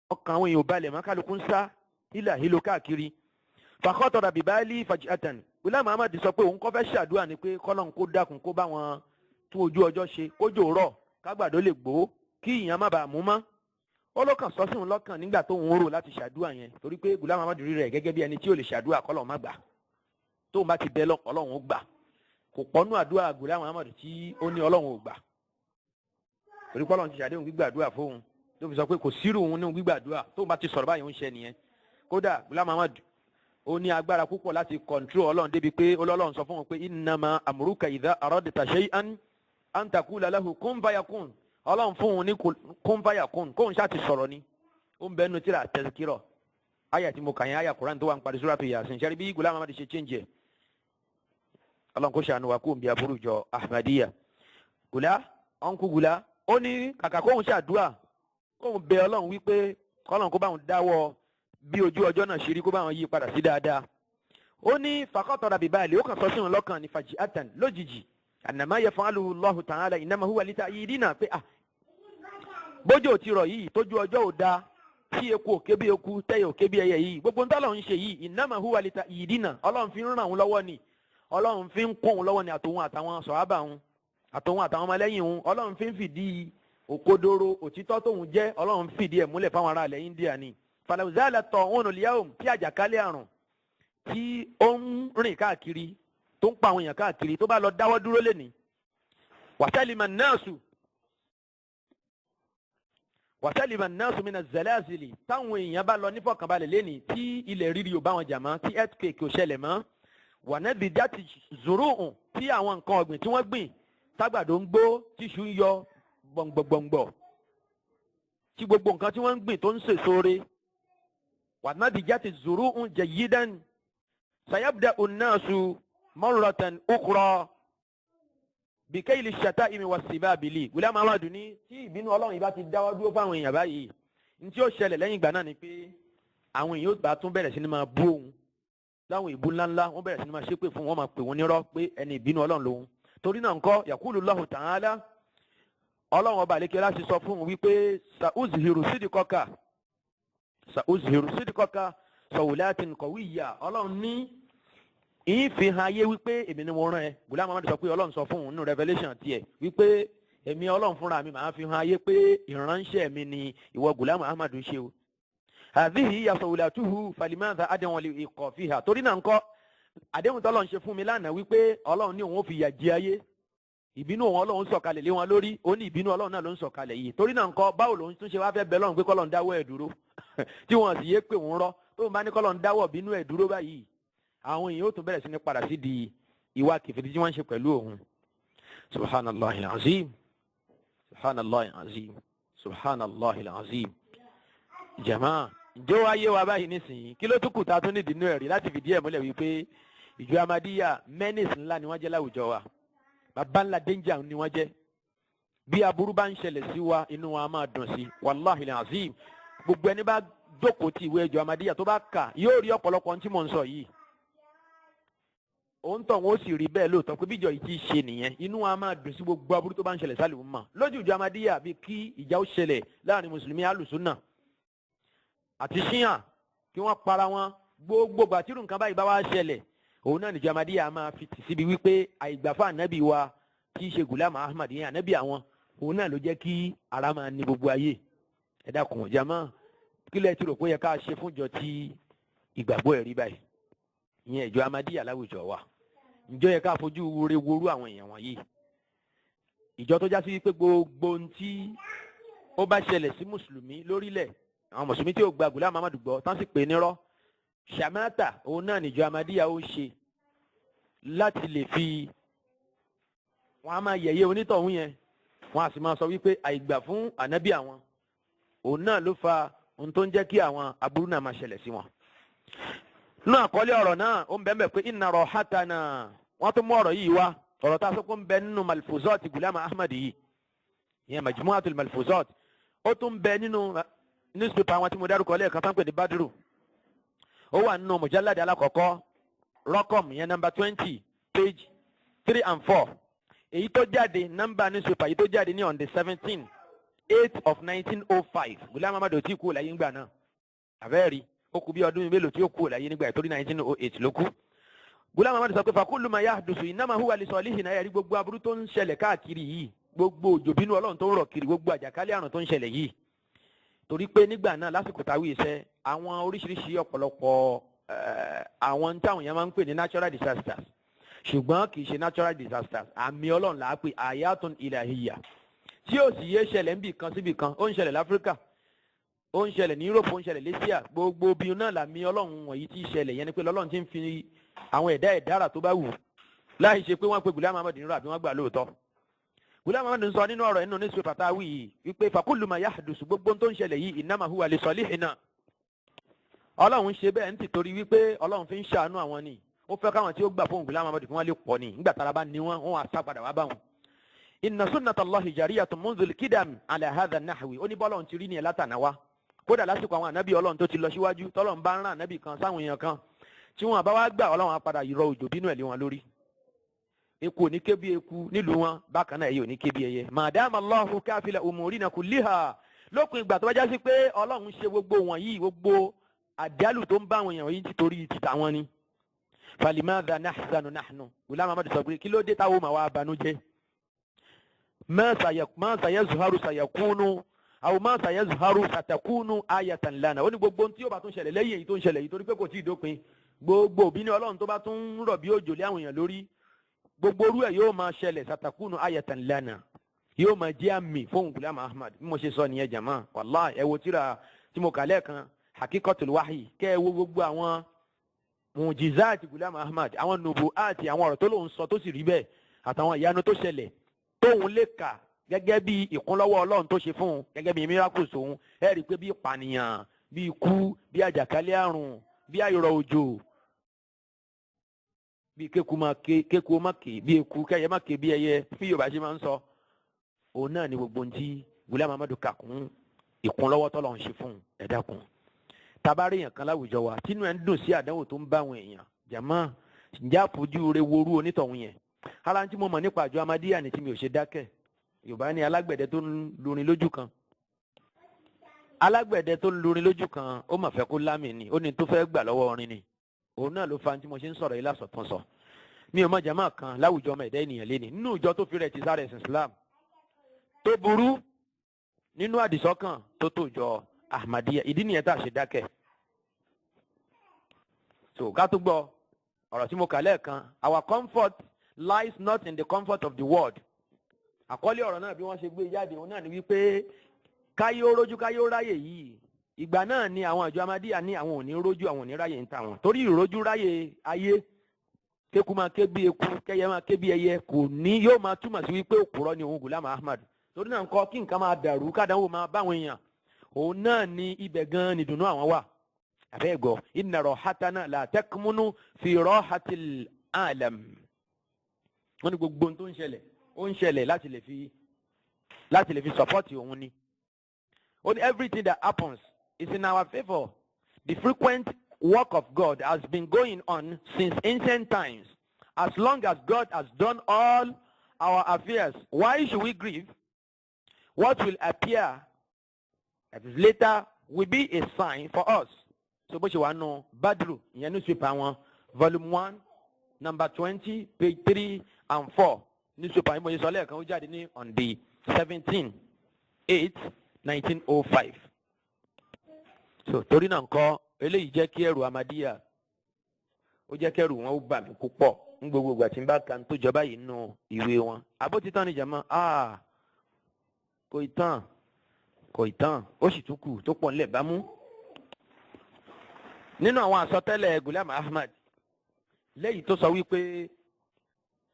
ọkàn àwọn èèyàn ò balẹ̀ mọ́, kálukú ń sá hílà hílò káàkiri. Fàkọ́tọ̀rọ̀ bìbáàlì fàjìátàn, Gulam Ahmad sọ pé òun kọ́ fẹ́ ṣàdúrà ni pé kọ́lọ́n kó dákun, kó bá wọn tún ojú ọjọ́ ṣe, kójò rọ̀, kágbàdo lè gbó, kí ìyàn má bàa mú mọ́. Ó lọ́kàn sọ sí òun lọ́kàn nígbà tó ń rò láti ṣàdúrà yẹn, torí pé Gulam Ahmad rí rẹ̀ gẹ́gẹ́ bí ẹni tí ò lè ṣàdúrà kọ́lọ́n má gbà. Tóun bá ti bẹ lọ, Ọlọ́run ó gbà. Kò pọ́nú àdúrà Gulam Ahmad tí ó ní Ọlọ́run ò gbà. Torí pé Ọlọ́run ti ṣàdéhùn gbígbàdúrà fóun, tó fi sọ pé kò sírù òun nínú gbígbàdúrà. Tóun bá ti sọ̀rọ̀ báyìí, ó ń ṣe nìyẹn. Kódà Ghulam Ahmad, ó ní agbára púpọ̀ láti control Ọlọ́run, débi pé Ọlọ́run sọ fún wọn pé innama amruka idha aradta shay'an an taqula lahu kun fayakun. Ọlọ́run fún un ní kun fayakun, kóun ṣáà ti sọ̀rọ̀ ni. Ó ń bẹ́ẹ̀ nu tíra Tazkira, àyà tí mo kà yẹn, àyà Quran tó wà ń parí Suratu Yasin. Ṣẹ́rí bí Ghulam Ahmad ṣe change ẹ̀? Ọlọ́run kò ṣàánú wa kó n bí aburú jọ Ahmadiyya. Gùlá ọ̀nkú Gùlá, ó ní kàkà kóun ṣàdúrà, kóun bẹ Ọlọ́run wípé kọ́lọ́run kó báwọn dáwọ́ bí ojú ọjọ́ náà ṣe rí, kó báwọn yí padà sí dáadáa, ó ní fakhatara bibali, ó kàn sọ sí wọn lọ́kàn ní faji'atan, lójijì, annama yaf'aluhu Allahu ta'ala innama huwa lita'yidina, pé ah, bójú ò ti rọ̀ yìí, tójú ọjọ́ ò da, tí eku òkè bí eku, tẹ́yẹ òkè bí ẹyẹ yìí, gbogbo ń tọ́lọ̀ ń ṣe yìí, innama huwa lita'yidina, Ọlọ́run fi ń ràn òun lọ́wọ́ ni, Ọlọ́run fi ń kún òun lọ́wọ́ ni, àtòun àtàwọn sọ̀hábà òun, àtòun àtàwọn ọmọlẹ́yìn òun. Ọlọ́run fi ń fìdí òkodoro òtítọ́ tóun jẹ́, Ọlọ́run fìdí ẹ̀ múlẹ̀ fáwọn ará ilẹ̀ India ni. Falaw zala ta'un al-yawm, tí àjàkálẹ̀ àrùn tí ó ń rìn káàkiri, tó ń pa àwọn èèyàn káàkiri, tó bá lọ dáwọ́ dúró lẹ́ni, wasalima an-nasu mina zalazili, táwọn èèyàn bá lọ nífọ̀kànbalẹ̀ lẹ́ni, tí ilẹ̀ rírì ò bá wọn jà mọ́, tí earthquake ò ṣẹlẹ̀ mọ́, wanabidati zuru'un, tí àwọn nǹkan ọ̀gbìn tí wọ́n gbìn, tágbàdo ń gbó, tíṣu ń yọ gbọ̀ngbọ̀ngbọ̀ngbọ̀, tí gbogbo nǹkan tí wọ́n ń gbìn tó ń sèso re, wanabidati zuru'un jayyidan, sayabda an-nasu marratan ukhra bikayli shata'imi was-sibabili. Ghulam Ahmad ní tí ìbínú Ọlọ́run yìí bá ti dáwọ́ dúró fáwọn èèyàn báyìí, ní tí ó ṣẹlẹ̀ lẹ́yìn ìgbà náà ni pé àwọn èèyàn ó bá tún bẹ̀rẹ̀ sí ni máa bú òun láwọn ìbú ńláńlá, wọ́n bẹ̀rẹ̀ sí ni máa ṣépè fún wọn, máa pè wọ́n nírọ́ pé ẹni ìbínú Ọlọ́run lòun. Torí náà ńkọ́, yaqulu Allahu ta'ala, Ọlọ́run ọba àlekè láti sọ fún un wípé sa'uzhiru sidqaka, sa'uzhiru sidqaka sawlatin qawiyya. Ọlọ́run ní ìfihàn ayé wípé èmi ni mo rán ẹ. Ghulam Ahmad sọ pé Ọlọ́run sọ fún òun nínú revelation tiẹ̀ wípé èmi Ọlọ́run fúnra mi màá fi hàn ayé pé ìránṣẹ́ mi ni ìwọ Ghulam Ahmad ṣe o. Hadhihi hiya sawlatuhu falimadha ad'u li iqafiha. Torí náà ńkọ́, àdéhùn tọ́lọ́run ṣe fún mi lánàá wípé Ọlọ́run ní òun ó fi ìyà jẹ ayé, ìbínú òun Ọlọ́run sọ̀kalẹ̀ lé wọn lórí, ó ní ìbínú Ọlọ́run náà ló ń sọ̀kalẹ̀ yìí. Torí náà ńkọ́, báwo lòun tún ṣe wá fẹ́ bẹ Ọlọ́run pé kọ́lọ́run dáwọ́ ẹ̀ dúró, tí wọ́n sì yé pé òun rọ́? Tóun bá ní kọ́lọ́run dáwọ́ bínú ẹ̀ dúró báyìí, àwọn èèyàn ó tún bẹ̀rẹ̀ sí ní padà sí di ìwà kẹfìrí tí wọ́n ń ṣe pẹ̀lú òun. Subhanallah alazim, subhanallah alazim, subhanallah alazim. Jama, ǹjẹ́ wàá yé wa báyìí nísìnyí? Kí ló tún kù tá a tún nídìí inú ẹ̀rí láti fìdí ẹ̀ múlẹ̀ wípé ìjọ Amadíyà, menace ńlá ni wọ́n jẹ́ láwùjọ wa, bàbá ńlá danger ni wọ́n jẹ́? Bí aburú bá ń ṣẹlẹ̀ sí wa, inú wa máa dùn sí. Wàláhi alazim, gbogbo ẹni bá jókòó ti ìwé ìjọ Amadíyà, tó bá kà, yóò rí ọ̀pọ̀lọpọ̀ ohun tí mò ń sọ yìí. Òun tọ̀, wọ́n ó sì rí bẹ́ẹ̀ lóòótọ́ pé bíjọ yìí ti ṣe nìyẹn. Inú wa máa dùn sí gbogbo aburú tó bá ń ṣẹlẹ̀ sálẹ̀ mọ́ lójú ìjọ Amadíyà, bíi kí ìjà ó ṣẹlẹ̀ láàrin mùsùlùmí alùsùnà àti ṣíyàn, kí wọ́n para wọn. Gbogbo gbàtírù nǹkan báyìí bá wá ṣẹlẹ̀, òun náà níjọ Amadíyà máa fi tì síbi wípé àìgbàfà ànábì wa tí í ṣe Ghulam Ahmad yẹn, ànábì àwọn, òun náà ló jẹ́ kí ara máa ní gbogbo ayé. Ẹ dákun jama, kílẹ̀ tí rò pé yẹ ká ṣe fúnjọ tí ìgbàgbọ́ ẹ̀ rí báyìí, ìyẹn ìjọ Amadíyà láwùjọ wa? Ǹjọ́ yẹ ká fojú wúre worú àwọn èèyàn wọ̀nyí? Ìjọ tó já sí wípé gbogbo ohun tí ó bá ṣẹlẹ̀ sí mùsùlùmí lórílẹ̀, àwọn mùsùlùmí tí ó gba Ghulam Ahmad gbọ́ tán sì pè nírọ́, sàmátà, òun náà níjọ Amadíyà ó ṣe láti lè fi wọn á máa yẹ̀yẹ́ onítọ̀hún yẹn, wọn á sì máa sọ wípé àìgbà fún ànábì àwọn, òun náà ló fa ohun tó ń jẹ́ kí àwọn aburú náà máa ṣẹlẹ̀ sí wọn. Nínú àkọlé ọ̀rọ̀ náà, ó ń bẹ́ẹ̀ bẹ́ẹ̀ pé inna rahatana, wọ́n tún mú ọ̀rọ̀ yìí wá, ọ̀rọ̀ tá a sọ pé ń bẹ nínú Malfuzat Ghulam Ahmad yìí, ìyẹn Majmu'atul Malfuzat, ó tún bẹ nínú newspaper àwọn tí mo dárúkọ lẹ́ẹ̀kan tán pè ní Badru. Ó wà nínú mujallad alákọ̀ọ́kọ́, rọ́kọ̀m yẹn number 20, page 3 and 4, èyí tó jáde, nọ́mbà newspaper èyí tó jáde ní on the 17/8 of 1905. Ghulam Ahmad ò tí kú láyé ńgbà náà. Àbẹ́ẹ̀rí, ó kú bí ọdún mélòó tí ó kú láyé nígbà, torí 1908 ló kú. Ghulam Ahmad sọ pé fakullu ma yahdusu innama huwa li salihina. Ẹ̀rí gbogbo aburú tó ń ṣẹlẹ̀ káàkiri yìí, gbogbo òjò bínú Ọlọ́run tó ń rọ̀ kiri, gbogbo àjàkálẹ̀ àrùn tó ń ṣẹlẹ̀ yìí, torí pé nígbà náà, lásìkò táwí iṣẹ́, àwọn oríṣiríṣi ọ̀pọ̀lọpọ̀ àwọn táwọn èèyàn máa ń pè ní natural disasters, ṣùgbọ́n kì í ṣe natural disasters, àmì Ọlọ́run là á pè, ayatun ilahiyya. Tí ó sì yé ṣẹlẹ̀ níbì kan síbì kan. Ó ń ṣẹlẹ̀ láfíríkà, ó ń ṣẹlẹ̀ ní Europe, ó ń ṣẹlẹ̀ l'Asia. Gbogbo bí náà làmì Ọlọ́run wọ̀nyí tí ṣẹlẹ̀ yẹn ni pé Ọlọ́run ti ń fi àwọn ẹ̀dá ẹ̀dára tó bá wù, láì ṣe pé wọ́n pe Ghulam Ahmad nírọ́ àbí wọ́n gbà lóòótọ́. Ghulam Ahmad ń sọ nínú ọ̀rọ̀ nínú newspaper tá a wí yìí wípé فكل ما يحدث, gbogbo tó ń ṣẹlẹ̀ yìí, إنما هو لصالحنا, Ọlọ́run ṣe bẹ́ẹ̀ ń tìtorí wípé Ọlọ́run fi ń ṣàánú àwọn ni. Ó fẹ́ káwọn tí ó gbà fún Ghulam Ahmad kí wọ́n lè pọ̀ ni. Nígbà tára bá ní wọn, wọ́n wá sá padà wá bá wọn. إن سنة الله جارية منذ القدم على هذا النحو. Ó ní bọ́lọ́run ti rí ní ẹ̀ látàná wá, kódà lásìkò àwọn ànábì Ọlọ́run tó ti lọ síwájú. Tọ́lọ́run bá ń rán ànábì kan sáwọn èèyàn kan, tí wọn bá wá gbà, Ọlọ́run á padà rọ òjò bínú ẹ̀ lé wọn lórí. Eku ò ní ké bí eku nílùú wọn, bákan náà ẹyẹ ò ní ké bí ẹyẹ. ما دام الله كافل أمورنا كلها, lópin ìgbà tó bá já sí pé Ọlọ́run ṣe gbogbo wọ̀nyí, gbogbo àjálù tó ń bá àwọn èèyàn yìí títorí títà wọn ni. فلماذا نحزن نحن? Ghulam Ahmad sọ pé kí ló dé táwọn máa wá banújẹ́? ما سيظهر سيكون أو ما سيظهر ستكون آية لنا. Ó ní gbogbo ohun tí yóò bá tún ṣẹlẹ̀ lẹ́yìn èyí tó ń ṣẹlẹ̀ yìí, torí pé kò tí ì dópin, gbogbo òbí ní Ọlọ́run tó bá tún ń rọ̀ bí òjò lé àwọn èèyàn lórí, gbogbo orú ẹ̀ yóò máa ṣẹlẹ̀. ستكون آية لنا, yóò máa jẹ́ àmì fóun Ghulam Ahmad. Bí mo ṣe sọ nìyẹn, jàmá. Wàláhì, ẹ wo tíra tí mo kà lẹ́ẹ̀kan, Hakikatul Wahyi, kẹ́ ẹ wo gbogbo àwọn معجزات Ghulam Ahmad, àwọn نبوءات, àwọn ọ̀rọ̀ tó lóun sọ tó sì rí bẹ́ẹ̀, àtàwọn ìyanu tó ṣẹlẹ̀ tóun lè kà gẹ́gẹ́ bí ìkúnlọ́wọ́ Ọlọ́run tó ṣe fún un, gẹ́gẹ́ bí miracles òun. Ẹ rí i pé bí ìpànìyàn, bí ikú, bí àjàkálẹ̀ àrùn, bí àìrọ̀ òjò, bí kéku máa ké, kéku má ké bí eku, kẹyẹ má ké bí ẹyẹ, bí Yorùbá ṣe máa ń sọ, òun náà ni gbogbo ohun tí Ghulam Ahmad kà kún ìkúnlọ́wọ́ tọ́lọ́run ṣe fún un. Ẹ dákun, tabari yẹn kan láwùjọ wa tínú ẹ̀ ń dùn sí àdánwò tó ń bá àwọn èèyàn, jàmá, ǹjẹ́ àfojú rẹ worú onítọ̀hún yẹn? Ara tí mo mọ̀ nípa àjọ Amadíyà ni tí mi ò ṣe dákẹ́. Yorùbá ní alágbẹ̀dẹ tó ń lurin lójú kan, alágbẹ̀dẹ tó ń lurin lójú kan, ó mà fẹ́ kó lámì ni, ó ní tó fẹ́ gbà lọ́wọ́ orin ni. Òun náà ló fa tí mo ṣe ń sọ̀rọ̀ yìí lásọ̀tún sọ. Mi ò mọ jàmá kan láwùjọ ọmọ ẹ̀dá ènìyàn léni nínú ìjọ tó fi rẹ̀ ti sára ẹ̀sìn Islam tó burú nínú àdìsọ́kàn tó tó jọ Ahmadiyya. Ìdí nìyẹn tá a ṣe dákẹ́. So ká tó gbọ́ ọ̀rọ̀ tí mo kà lẹ́ẹ̀kan, "Our comfort lies not in the comfort of the world." Àkọlé ọ̀rọ̀ náà, bí wọ́n ṣe gbé jáde, òun náà ni wípé káyé ó rójú, káyé ó ráyè yìí. Ìgbà náà ni àwọn àjọ Amadíyà ní àwọn ò ní rójú, àwọn ò ní ráyè ń ta wọn, torí ìrójú ráyè ayé, kéku máa ké bí eku, kẹyẹ máa ké bí ẹyẹ, kò ní yóò máa túmọ̀ sí wípé òpùrọ́ ni òun Ghulam Ahmad. Torí náà ńkọ́, kí nǹkan máa dàrú, kádàáwò máa báwọn èèyàn, òun náà ni ibẹ̀ gan-an nìdùnnú àwọn wà. Àbẹ́ẹ̀gọ́, إن راحتنا لا تكمن في راحة العالم. Wọ́n ní gbogbo ohun tó ń ṣẹlẹ̀, ó ń ṣẹlẹ̀ láti lè fi support òun ni. Ó ní everything that happens is in our favour. The frequent work of God has been going on since ancient times. As long as God has done all our affairs, why should we grieve? What will appear later will be a sign for us. So bó ṣe wà nù Badru, ìyẹn newspaper wọn, volume 1, number 20, page 3 and 4. Newspaper yìí, mo ṣe sọ lẹ́ẹ̀kan, ó jáde ní on the 17/8/1905. So torí náà ńkọ́, eléyìí jẹ́ kí ẹrù Ahmadiyya, ó jẹ́ kẹ́rù wọn ó bà mí púpọ̀ ní gbogbo ìgbà tí n bá ka tó jọba yìí nù ìwé wọn. Àbótítàn ni, jàmọ́. Ah, kò ì tán, kò ì tán, ó sì tún kù tó pọ̀ nílẹ̀ bámú. Nínú àwọn àsọtẹ́lẹ̀ Ghulam Ahmad lẹ́yìn tó sọ wípé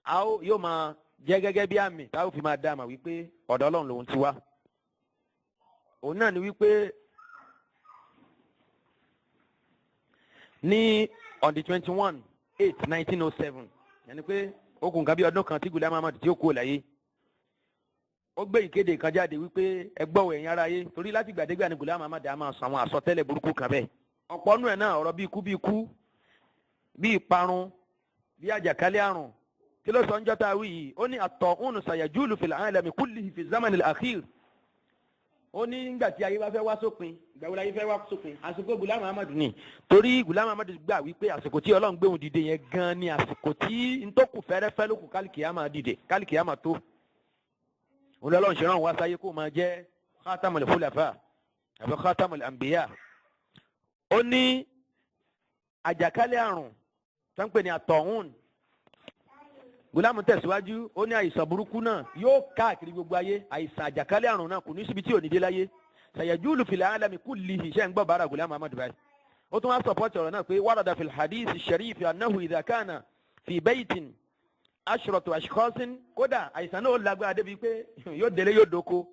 a ó yóò máa jẹ́ gẹ́gẹ́ bí àmì táwọn fi máa dá àmà wípé ọ̀dọ̀ Ọlọ́run lòun ti wá, òun náà ni wípé ní on the 21/8/1907, yẹn ni pé ó kù nǹkan bí ọdún kan tí Ghulam Ahmad tí ó kú láyé, ó gbé ìkéde kan jáde wípé ẹ gbọ́, ẹ̀yin ará ayé, torí láti gbàdégbà ni Ghulam Ahmad á máa sọ àwọn àsọtẹ́lẹ̀ burúkú kan bẹ́ẹ̀. Ọ̀pọ̀ nù ẹ̀ náà, ọ̀rọ̀ bí ikú, bí ikú, bí ìparun, bí àjàkálẹ̀ àrùn. Kí ló sọ ń jọ́ta wí yìí? Ó ní الطاعون سيجول في العالم كله في الزمن الأخير. Ó ní nígbà tí ayé bá fẹ́ wá sópin. Ìgbà wo la ayé fẹ́ wá sópin? Àsìkò Ghulam Ahmad ni, torí Ghulam Ahmad gbà wípé àsìkò tí Ọlọ́run gbé òun dìde yẹn gan ni àsìkò tí ntòkù fẹ́rẹ́fẹ́ ló kù kálíkìyámà dìde, kálíkìyámà tó. Òun lọ́lọ́run ṣe rán wá sáyé kó máa jẹ́ خاتم الخلفاء àbí خاتم الأنبياء. Ó ní àjàkálẹ̀ àrùn tó ń pè ní الطاعون. Gùlámù tẹ̀síwájú, ó ní àìsàn burúkú náà yóò káàkiri gbogbo ayé. Àìsàn àjàkálẹ̀ àrùn náà kò ní síbi tí ò ní dé láyé. Sayajulu fil alami kullihi. Iṣẹ́ ń gbọ́ bàrà Gùlámù Ahmad báyìí. Ó tún wá support ọ̀rọ̀ náà pé warada fil hadith sharif annahu idha kana fi baytin ashratu ashkhasin. Kódà àìsàn náà ó lágbára débi pé yóò délé, yóò dóko,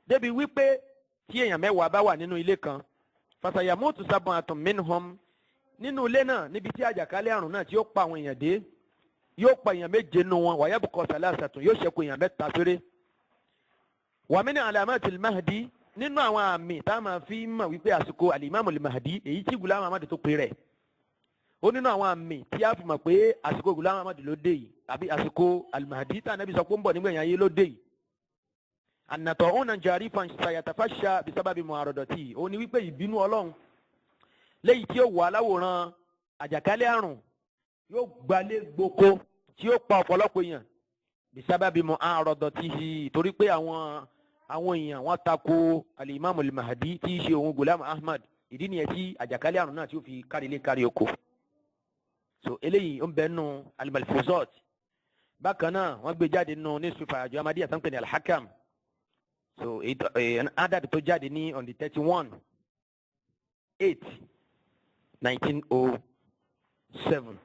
débi wípé tí èèyàn 10 bá wà nínú ilé kan, fasayamutu sab'atun minhum, nínú ilé náà, níbi tí àjàkálẹ̀ àrùn náà tí ó pa àwọn èèyàn dé, yóò pa èèyàn 7 nù wọn, wayabqa salasatun, yóò ṣẹ́kù èèyàn 3 péré. Wa min alamatil mahdi, nínú àwọn àmì tá a máa fi mọ̀ wípé àsìkò alimami mahdi, èyí tí Gulam Ahmad tó pe rẹ̀, ó nínú àwọn àmì tí a fi mọ̀ pé àsìkò Gulam Ahmad ló dé yìí, àbí àsìkò alimahdi tá Ànábì sọ pé ó ń bọ̀ nígbẹ̀yìn ayé ló dé yìí. Ànàtọ̀ òun náà jàrí fan sayatafasha bisababi mu'aradati, ó ní wípé ìbínú Ọlọ́run léyìí tí ó wà láwòrán àjàkálẹ̀ àrùn yóò gbalé gboko, tí ó pa ọ̀pọ̀lọpọ̀ èèyàn, bisababi mu'aradatihi, torí pé àwọn èèyàn wọ́n tako alimami al-mahdi tí í ṣe òun Gulam Ahmad. Ìdí nìyẹn tí àjàkálẹ̀ àrùn náà tí ó fi kárí ilé kárí oko. So eléyìí ń bẹ nù al-Malfuzat. Bákan náà, wọ́n gbé jáde nù newspaper àjọ Ahmadiyya tó ń pè ní Al-Hakam. So adad tó jáde ní on the 31/8/1907,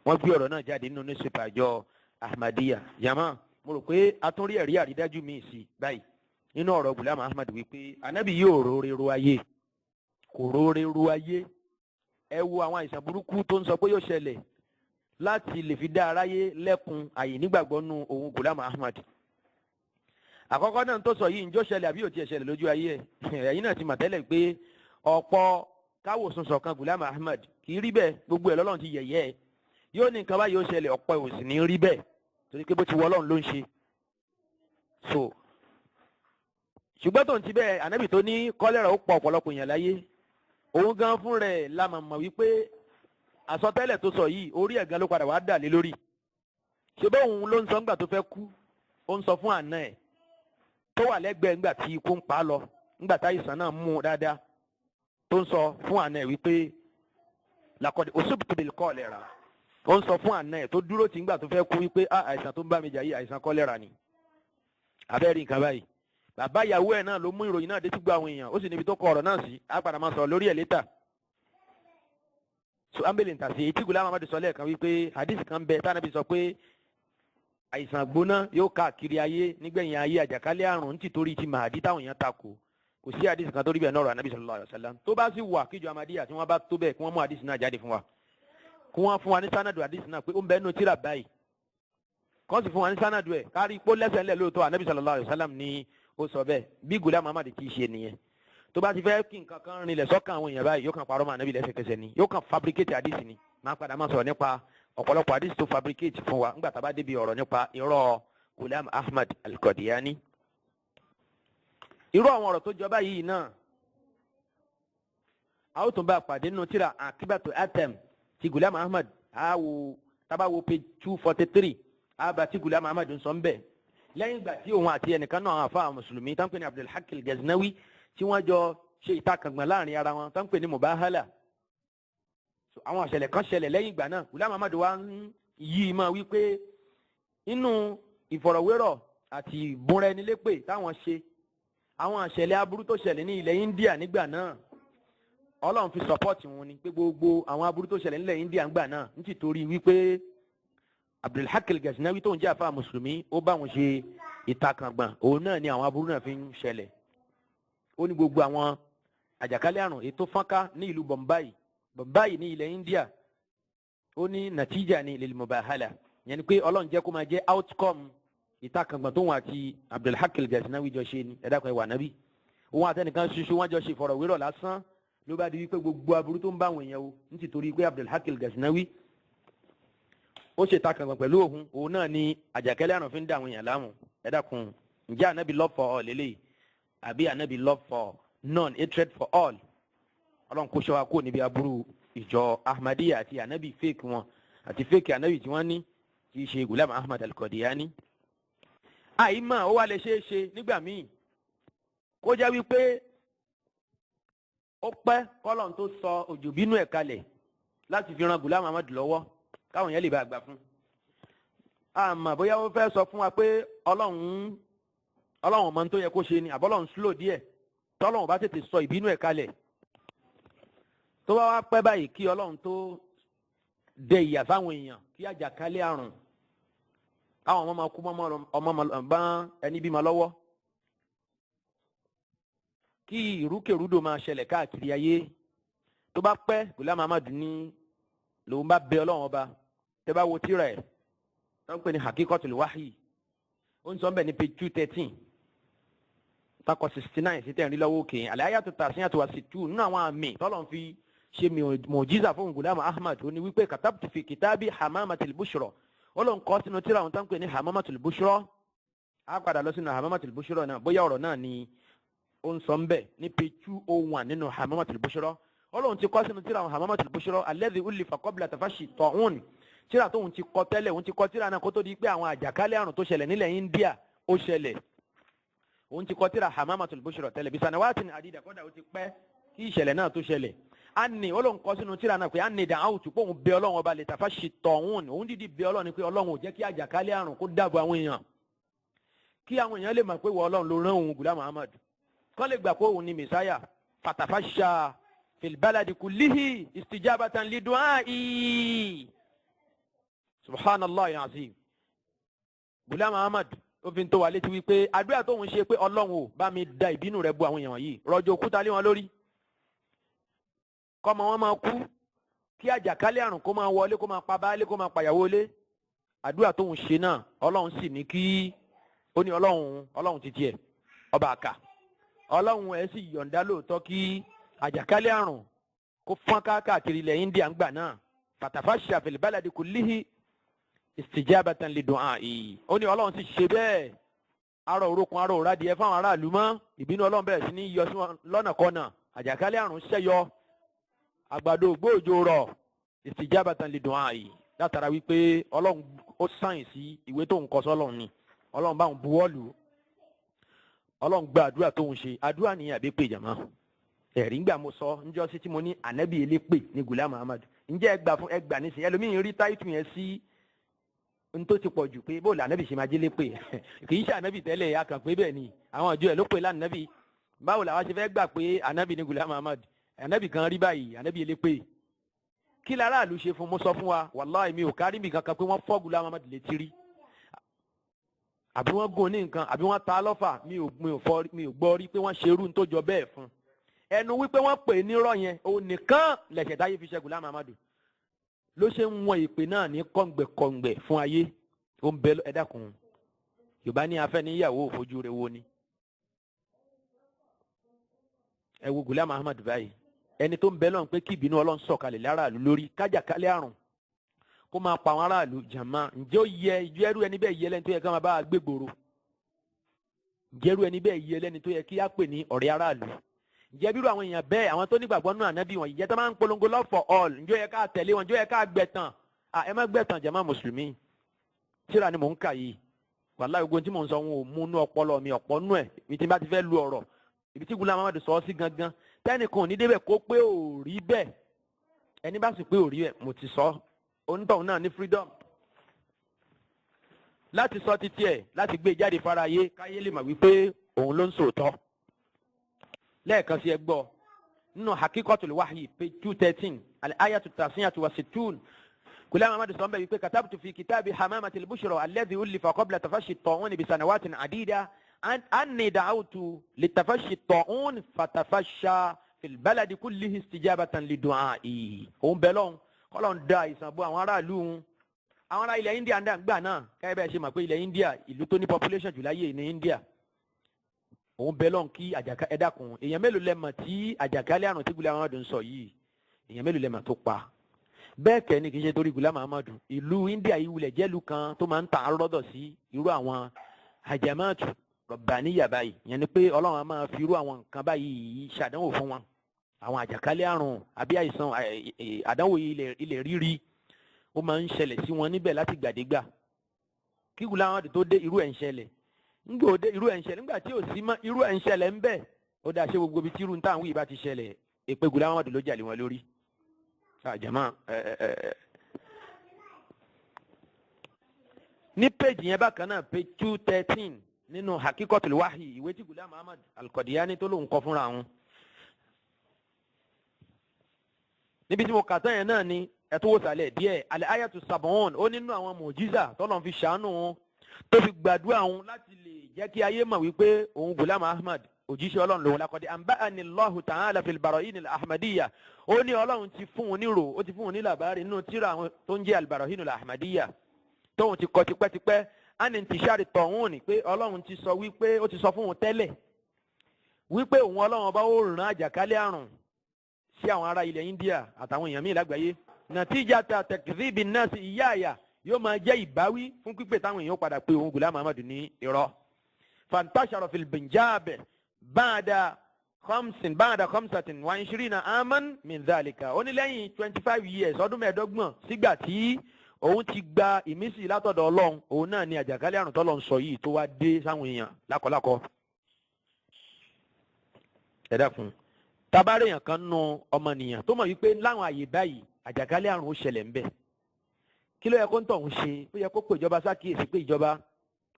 wọ́n gbé ọ̀rọ̀ náà jáde nínú newspaper àjọ Ahmadiyya. Yàmá mo rò pé a tún rí ẹ̀rí àrídájú míì sí báyìí nínú ọ̀rọ̀ Gulam Ahmad wípé anabi yóò róore ro ayé, kò róore ro ayé. Ẹ wo àwọn àìsàn burúkú tó ń sọ pé yóò ṣẹlẹ̀ láti lè fi dá aráyé lẹ́kun àyè nígbàgbọ́ nu òun Gulam Ahmad. Àkọ́kọ́ náà tó sọ yìí, ǹjọ́ ṣẹlẹ̀ àbí ò tiẹ̀ ṣẹlẹ̀ lójú ayé ẹ̀? Ẹ̀yin náà ti mà tẹ́lẹ̀ pé ọ̀pọ̀ káwòsùn sọ̀kan Gulam Ahmad kì í rí bẹ́ẹ̀. Gbogbo ẹ̀ lọ́lọ́run ti yẹ̀yẹ́ ẹ̀. Yóò ní nǹkan báyìí ó ṣẹlẹ̀, ọ̀pọ̀ ẹ̀ ò sì ní rí bẹ́ẹ̀, torí pé bó ti wọ Ọlọ́run ló ń ṣe. So ṣùgbọ́n tó ń ti bẹ́ẹ̀, ànábì tó ní kọ́lẹ́rà ó pọ̀ ọ̀pọ̀lọpọ̀ èèyàn láyé, òun gan fún rẹ̀ la mọ̀ mọ̀ wípé àsọtẹ́lẹ̀ tó sọ yìí, orí ẹ̀ gan ló padà wá dà lé lórí. Ṣe bẹ́ẹ̀ òun ló ń sọ ńgbà tó fẹ́ kú, ó ń sọ fún àna ẹ̀ tó wà lẹ́gbẹ̀ẹ́ ńgbà tí ikú ń pa á lọ, ńgbà tá ìsàn náà mú un dáadáa, tó ń sọ fún àna ẹ̀ wípé laqad usibtu bil cholera. Ó ń sọ fún àna ẹ̀ tó dúró tì ńgbà tó fẹ́ kú wípé àìsàn tó ń bá mi jà yìí, àìsàn kọ́lẹ́rà ni. Abẹ́rẹ́ nǹkan báyìí, bàbá ìyàwó ẹ̀ náà ló mú ìròyìn náà dé tí gbọ́ àwọn èèyàn, ó sì níbi tó kọ ọ̀rọ̀ náà sí. Á padà máa sọ̀rọ̀ lórí ẹ̀ later. So ambele ntàsí etí Gulam Ahmad sọ lẹ́ẹ̀kan wípé hadith kan bẹ tánàbí sọ pé àìsàn gbóná yóò káàkiri ayé nígbẹ̀yìn ayé, àjàkálẹ̀ àrùn, nítorí ti Mahdi táwọn èèyàn takò. Kò sí hadith kan tó rí bẹ́ẹ̀ náà rọ̀ Ànábì sallallahu alaihi wasallam. Tó bá sì wà, kíjọ Ahmadiyya tí wọ́n bá tó bẹ́ẹ̀, kí wọ́n mú hadith náà jáde fún wa, kí wọ́n fún wa ní sanadu hadith náà pé ó ń bẹ nínú tírà báyìí, kọ́ sì fún wa ní sanadu ẹ̀ kárí pó lẹ́sẹ̀ ńlẹ̀ lóòótọ́ Ànábì sallallahu alaihi wasallam ní ó sọ bẹ́ẹ̀. Bí Gulam Ahmad kì í ṣe nìyẹn. Tó bá ti fẹ́ kí nǹkan kan rinlẹ̀ sọ́kàn àwọn èèyàn báyìí, yóò kàn parọ́ mọ́ Ànábì lẹ́sẹ̀kẹsẹ̀ ni, yóò kàn fabricate hadith ni. Máa padà máa sọ̀rọ̀ nípa ọ̀pọ̀lọpọ̀ hadith tó fabricate fún wa ńgbà tá a bá débi ọ̀rọ̀ nípa irọ́ Gulam Ahmad Al-Qadiani. Irú àwọn ọ̀rọ̀ tó jọba yìí náà, a ó tún bá a pàdé nínú tírà Akibatu Atem ti Gulam Ahmad. A wo tábà wo page 243, a bá tí Gulam Ahmad ń sọ ń bẹ̀ lẹ́yìn ìgbà tí òun àti ẹnìkan náà, àfa mùsùlùmí tó ń pè ní Abdulhaq Al-Ghaznawi, tí wọ́n jọ ṣe ìtakàngbọ̀n láàrin ara wọn tó ń pè ní mubahala. Àwọn àṣẹlẹ̀ kan ṣẹlẹ̀ lẹ́yìn ìgbà náà. Gulam Ahmad wa ń yí i mọ́ wípé inú ìfọ̀rọ̀wérọ̀ àti ìbúnra ẹni lépè táwọn ṣe, àwọn àṣẹlẹ̀ aburú tó ṣẹlẹ̀ ní ilẹ̀ India nígbà náà, Ọlọ́run fi support wọn ni, pé gbogbo àwọn aburú tó ṣẹlẹ̀ nílẹ̀ India nígbà náà, nítorí wípé Abdulhaq Al-Ghaznawi tó ń jẹ́ àfa mùsùlùmí, ó bá wọn ṣe ìtakàngbọ̀n, òun náà ni àwọn aburú náà fi ń ṣẹlẹ̀. Ó ní gbogbo àwọn àjàkálẹ̀ àrùn ètò fọ́nká ní ìlú Bombay, Bombay ní ilẹ̀ India, ó ní natija ni lil mubahala, yẹn ni pé Ọlọ́run jẹ́ kó máa jẹ́ outcome ìtakàngbọ̀n tóun àti Abdulhaq Al-Ghaznawi jọ ṣe ni. Ẹ dákun, ẹ wà nábì, òun àtẹnìkan ṣoṣo wọn jọ ṣe ìfọ̀rọ̀wérọ̀ lásán, ló bá di wípé gbogbo aburú tó ń bá àwọn èèyàn o, nítorí pé Abdulhaq Al-Ghaznawi ó ṣe ìtakàngbọ̀n pẹ̀lú òun, òun náà ni àjàkálẹ̀ àrùn fi ń dá àwọn èèyàn láàmú. Ẹ dákun, ǹjẹ́ ànábì love for all lélẹ́yìí, àbí ànábì love for none, hatred for all? Ọlọ́run kó ṣọ́ wa kó níbi aburú ìjọ Ahmadiyya àti ànábì fake wọn, àti fake ànábì tí wọ́n ní, tí í ṣe Gulam Ahmad Al-Qadiani. Àìmọ̀ ó wá lè ṣeé ṣe nígbà míì kó jẹ́ wípé ó pẹ́ kọ́lọ́n tó sọ òjò bínú ẹ̀ kalẹ̀ láti fi ran Gulam Ahmad lọ́wọ́, káwọn yẹn lè bá a gbà fún. Àmọ́ bóyá ó fẹ́ sọ fún wa pé Ọlọ́run mọ tó yẹ kó ṣe ni, àbọ́lọ́run slow díẹ̀, tọ́lọ́run bá tètè sọ ìbínú ẹ̀ kalẹ̀, tó bá wá pẹ́ báyìí kí Ọlọ́run tó dẹ ìyà fáwọn èèyàn, kí àjàkálẹ̀ àrùn káwọn ọmọ máa kú mọ́ ọmọ bá ẹni bímọ lọ́wọ́, kí ìrúkèrúdò máa ṣẹlẹ̀ káàkiri ayé. Tó bá pẹ́, Ghulam Ahmad ní lòun bá bẹ Ọlọ́run ọba. Tẹ́ bá wo tírà ẹ̀ tó ń pè ní Hakikotul Wahyi, ó ń sọ bẹ́ẹ̀ ní page 213 takọ 69 sí tẹ̀rín lọ́wọ́ òkè àlàyé tàṣíyàn tó wá sí tù. Nínú àwọn àmì tọ́lọ̀ ń fi ṣe mọ̀jísà fún Ghulam Ahmad, ó ní wípé katabtu fi kitabi Hamamatul Bushra. Ó lóun kọ́ sínú tírà àwọn tó ń pè ní Hamamatul Bushra. Á padà lọ sínú Hamamatul Bushra náà, bóyá ọ̀rọ̀ náà ni ó ń sọ ń bẹ̀ ní page 201 nínú Hamamatul Bushra. Ó lóun ti kọ́ sínú tírà àwọn Hamamatul Bushra alladhi ulifa qabla tafashi ta'un, tírà tóun ti kọ tẹ́lẹ̀. Òun ti kọ tírà náà kó tó di pé àwọn àjàkálẹ̀ àrùn tó ṣẹlẹ̀ nílẹ̀ India ó ṣẹlẹ̀. Òun ti kọ tírà Hamamatul Bushra tẹ́lẹ̀ bisanawatin adida, kọ́dà ó ti pẹ́ kí ìṣẹ̀lẹ̀ náà tó ṣẹlẹ̀. Ani ó lóun kọ sínú tírà náà pé ani da'awtu, pé òun bẹ Ọlọ́run ọba lè tafashi ta'un. Òun dídì bẹ Ọlọ́run ni pé Ọlọ́run ò jẹ́ kí àjàkálẹ̀ àrùn kó dàbò àwọn èèyàn, kí àwọn èèyàn lè mọ̀ pé wọ́n Ọlọ́run ló rán òun Ghulam Ahmad, kọ́ lè gbà pé òun ni mẹsáyà. Fatafasha fil baladi kullihi istijabatan lidu'ai. Subhanallah azim. Ghulam Ahmad ó fi ń tó wa létí wípé àdúrà tóun ṣe pé Ọlọ́run ò bá mi da ìbínú rẹ̀ bu àwọn èèyàn yìí, rọ̀jò òkúta lé wọn lórí, kọ́mọ wọn máa kú, kí àjàkálẹ̀ àrùn kó máa wọlé, kó máa pa baálé, kó máa pàyàwó lé. Àdúrà tóun ṣe náà, Ọlọ́run sì ní kí ó ní Ọlọ́run ti tiẹ̀ ọba àkà, Ọlọ́run ẹ̀ sì yọ̀ǹda lóòótọ́ kí àjàkálẹ̀ àrùn kó fọ́n káàkiri ilẹ̀ India ń gbà náà. Fatafasha fil baladi kullihi istijabatan li du'ai. Ó ní Ọlọ́run sì ṣe bẹ́ẹ̀, arọ òrókun arọ òradìẹ fáwọn aráàlú mọ́. Ìbínú Ọlọ́run bẹ̀rẹ̀ sí ní yọ sí wọn lọ́nàkọ́nà, àjàkálẹ̀ àrùn ṣẹ́yọ, àgbàdo ògbóòjò rọ̀, istijabatan li du'ai, látara wípé Ọlọ́run ó sáyìn sí ìwé tó ń kọ sọ́lọ́run ni. Ọlọ́run bá ń buwọ́lù, Ọlọ́run gba àdúrà tó ń ṣe. Àdúrà nìyẹn àbí pé jàmá ẹ̀rí ńgbà mo sọ ńjọ́ sí tí mo ní ànábì elépè ní Ghulam Ahmad. Ǹjẹ́ ẹ gbà fún ẹ gbà nísìnyí? Ẹlòmíín rí táìtù yẹn sí n tó ti pọ̀ jù pé bóòlù ànábì ṣe máa jẹ́ lépè. Kì í ṣe ànábì tẹ́lẹ̀, a kàn pé bẹ́ẹ̀ ni àwọn àjọ ẹ̀ ló pè lánàbì. Báwo làwa ṣe fẹ́ gbà pé ànábì ní Ghulam Ahmad? Ànábì kan rí báyìí, ànábì elépè. Kí láràlú ṣe fún? Mo sọ fún wa, wàláhì, mi ò kárí mi kankan pé wọ́n fọ́ Ghulam Ahmad létí rí, àbí wọ́n gún ní nǹkan, àbí wọ́n ta lọ́fà. Mi ò gbọ́ rí pé wọ́n ṣerú ní tó jọ bẹ́ẹ̀ fún ẹnu wípé wọ́n pè é nírọ́ yẹn. Òun nìkan lẹ̀ṣẹ̀ táyé fi ṣe Ghulam Ahmad ló ṣe ń wọn ìpè náà ní kọ̀ǹgbẹ̀kọ̀ǹgbẹ̀ fún ayé. Ó ń bẹ. Ẹ dákun, Yorùbá ní afẹ́ níyàwó òfojú rẹ̀ wo ni. Ẹ wo Ghulam Ahmad báyìí, ẹni tó ń bẹ lọ́n pé kí ìbínú Ọlọ́run sọ̀kalẹ̀ láràlú lórí, kájàkálẹ̀ àrùn kó máa pa àwọn aráàlú. Jàmá, ǹjẹ́ ó yẹ ìjọ ẹrú ẹni bẹ́ẹ̀ yẹ lẹ́ni tó yẹ ká máa bá a gbé gbòòrò? Ǹjẹ́ ẹrú ẹni bẹ́ẹ̀ yẹ lẹ́ni tó yẹ kí á pè ní ọ̀rẹ́ aráàlú? Ǹjẹ́ bírú àwọn èèyàn bẹ́ẹ̀, àwọn tó nígbàgbọ́ nínú ànábì wọn, ìjẹ́ tó máa ń polongo love for all, ǹjẹ́ ó yẹ ká tẹ̀lé wọn? Ǹjẹ́ ó yẹ ká gbẹ̀tàn? Ẹ má gbẹ̀tàn, jàmá mùsùlùmí. Tíra ni mò ń kà yìí. Wàláhì, gbogbo tí mò ń sọ wọn ò mú inú ọpọlọ mi ọ̀pọ̀ nú ẹ̀. Ibi tí n bá ti fẹ́ lu ọ̀rọ̀, ibi tí Ghulam Ahmad sọ sí gangan, tẹ́nìkan ò ní débẹ̀ kó pé ò rí bẹ́ẹ̀. Ẹni bá sì pé ò rí bẹ́ẹ̀, mo ti sọ, onítọ̀hún náà ní freedom láti sọ títí ẹ̀, láti gbé jáde fáráyé, káyé lè mọ̀ wípé òun ló ń sòótọ́. Lẹ́ẹ̀kan sí, ẹ gbọ́ nínú Hakikotul Wahyi, page 213, al-ayatu tasiyatu wa sittun, Ghulam Ahmad sọ wípé katabtu fi kitabi Hamamatil Bushra alladhi ulifa qabla tafashi at-ta'un bisanawatin adida anni da'awtu litafashi at-ta'un fatafasha fil baladi kullihi istijabatan lidu'ai. Òun bẹ̀ lọ́hùn kọ́lọ́n da ìsàn bo àwọn aráàlú ń, àwọn ará ilẹ̀ India ń gbà náà. Kẹ́kẹ́ bẹ́ẹ̀ ṣe mọ̀ pé ilẹ̀ India, ìlú tó ní population jù láyé ní India. Òun bẹ̀ lọ́hùn kí àjàká. Ẹ dákun, èèyàn mélòó lẹ mọ̀ tí àjàkálẹ̀ àrùn tí Ghulam Ahmad ń sọ yìí, èèyàn mélòó lẹ mọ̀ tó pa? Bẹ́ẹ̀ kẹ́ ni kì í ṣe torí Ghulam Ahmad. Ìlú India yìí wulẹ̀ jẹ́lu kan tó máa ń ta arọ́dọ̀ sí irú àwọn hajamatu rọ̀bàníyà báyìí. Yẹn ni pé Ọlọ́run á máa fi irú àwọn nǹkan báyìí ṣàdánwò fún wọn, àwọn àjàkálẹ̀ àrùn àbí àìsàn, àdánwò ilẹ̀ rírì, ó máa ń ṣẹlẹ̀ sí wọn níbẹ̀ láti gbàdégbà. Kí Ghulam Ahmad tó dé, irú ẹ̀ ń ṣẹlẹ̀. Ńgbà ó dé, irú ẹ̀ ń ṣẹlẹ̀. Ńgbà tí ò sí mọ́, irú ẹ̀ ń ṣẹlẹ̀ ń bẹ̀. Ó dá ṣé gbogbo ibi tí irú ń tàn wí bá ti ṣẹlẹ̀, èpè Ghulam Ahmad ló jà lé wọn lórí? Àjàmá ẹ ẹ ẹ. Ní page yẹn bákan náà, page 213 nínú Hakikotul Wahi, ìwé tí Gulam Ahmad Al-Qadiani tó lóun kọ fúnra wọn. Níbi tí mo kà tán yẹn náà ni ẹtú wò sàlẹ̀ díẹ̀, al-ayatu sab'un. Ó nínú àwọn mùjíza tọ́lọ́n fi ṣàánú wọn, tó fi gbàdúrà òun láti lè jẹ́ kí ayé mọ̀ wípé òun Gulam Ahmad òjíṣẹ́ Ọlọ́run lòun. Laqad anba'ani Allahu ta'ala fil bara'in al-ahmadiyya. Ó ní Ọlọ́run ti fún un nírò, ó ti fún un ní làbárí nínú tírà àwọn tó ń jẹ́ al-bara'in al-ahmadiyya tóun ti kọ tipẹ́tipẹ́, á ní intishari tọ̀hún ni pé Ọlọ́run ti sọ wípé ó ti sọ fún òun tẹ́lẹ̀ wípé òun Ọlọ́run ọba ó rán àjàkálẹ̀ àrùn sí àwọn ará ilẹ̀ India àtàwọn èèyàn míì lágbàáyé. Natijata takdhibi nasi iyaya, yóò máa jẹ́ ìbáwí fún pípé táwọn èèyàn padà pé òun Gulam Ahmad ní irọ́. Fantashara fil Punjab ba'da khamsin ba'da khamsatin wa ishirina aman min dhalika. Ó ní lẹ́yìn 25 years, ọdún 25 sígbà tí òun ti gba ìmísí látọ̀dọ̀ Ọlọ́run, òun náà ni àjàkálẹ̀ àrùn tọ́lọ́ ń sọ yìí tó wá dé sáwọn èèyàn lákọlákọ. Ẹ dákun, tabarí èèyàn kan nù ọmọnìyàn tó mọ̀ wípé láwọn àyè báyìí àjàkálẹ̀ àrùn ó ṣẹlẹ̀ ńbẹ̀, kí ló yẹ kó ń tọ̀ ń ṣe? Ó yẹ kó pè ìjọba sákìyèsí pé ìjọba,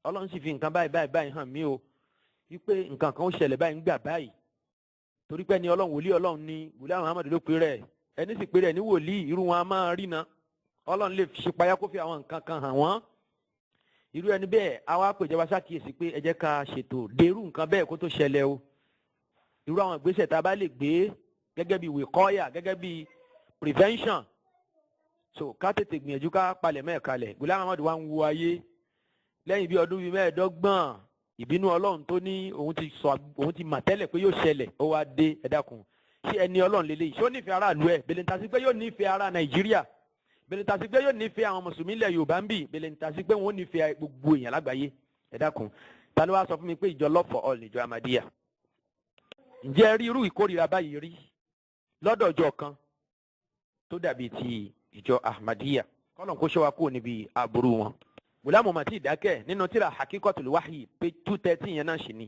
Ọlọ́run sì fi nǹkan báyìí báyìí báyìí hàn mí o, wípé nǹkan kan ó ṣẹlẹ̀ báyìí ńgbà báyìí. Torí pé ẹni Ọlọ́run, wòlíì Ọlọ́run ni Gulam Ahmad ló pe rẹ̀. Ẹni sì pe rẹ̀ ní wòlíì, irú wọn a máa rí na Ọlọ́run lè ṣípayá kó fi àwọn nǹkan kan hàn wọ́n. Irú ẹni bẹ́ẹ̀ àwa pè ìjọba sákìyèsí pé ẹ jẹ́ ká ṣètò dèrú nǹkan bẹ́ẹ̀ kó tó ṣẹlẹ̀ o. Irú àwọn ìgbésẹ̀ tá a bá lè gbé gẹ́gẹ́ bí wìkọ́yà, gẹ́gẹ́ bí prevention, so ká tètè gbìyànjú ká palẹ̀ mẹ́ẹ̀ kalẹ̀. Gulam Ahmad wa ń wo ayé lẹ́yìn bí ọdún bíi 25, ìbínú Ọlọ́run tó ní òun ti sọ, òun ti mà tẹ́lẹ̀ pé yóò ṣẹlẹ̀, ó wá dé. Ẹ dákun, ṣé ẹni Ọlọ́run lélẹ́yìí? Ṣé ó nífẹ̀ẹ́ aráàlú ẹ̀? Bèlèntàsí pé yóò nífẹ̀ẹ́ ará Nàìjíríà, bèlèntàsí pé yóò nífẹ̀ẹ́ àwọn mùsùlùmí ilẹ̀ Yorùbá ń bì, bèlèntàsí pé wọ́n nífẹ̀ẹ́ gbogbo èèyàn lágbàáyé. Ẹ dákun, ta ló wá sọ fún mi pé ìjọ love for all níjọ Ahmadiyya? Ǹjẹ́ rí irú ìkórìíra báyìí rí lọ́dọ̀ ọjọ́ kan tó dàbí ti ìjọ Ahmadiyya? Kọ́lọ̀ kó ṣọ́ wa kúrò níbi aburú wọn. Gùlámù màtí ìdákẹ́ nínú tíra Hakikotul Wahyi, page 213 yẹn náà ṣì ni.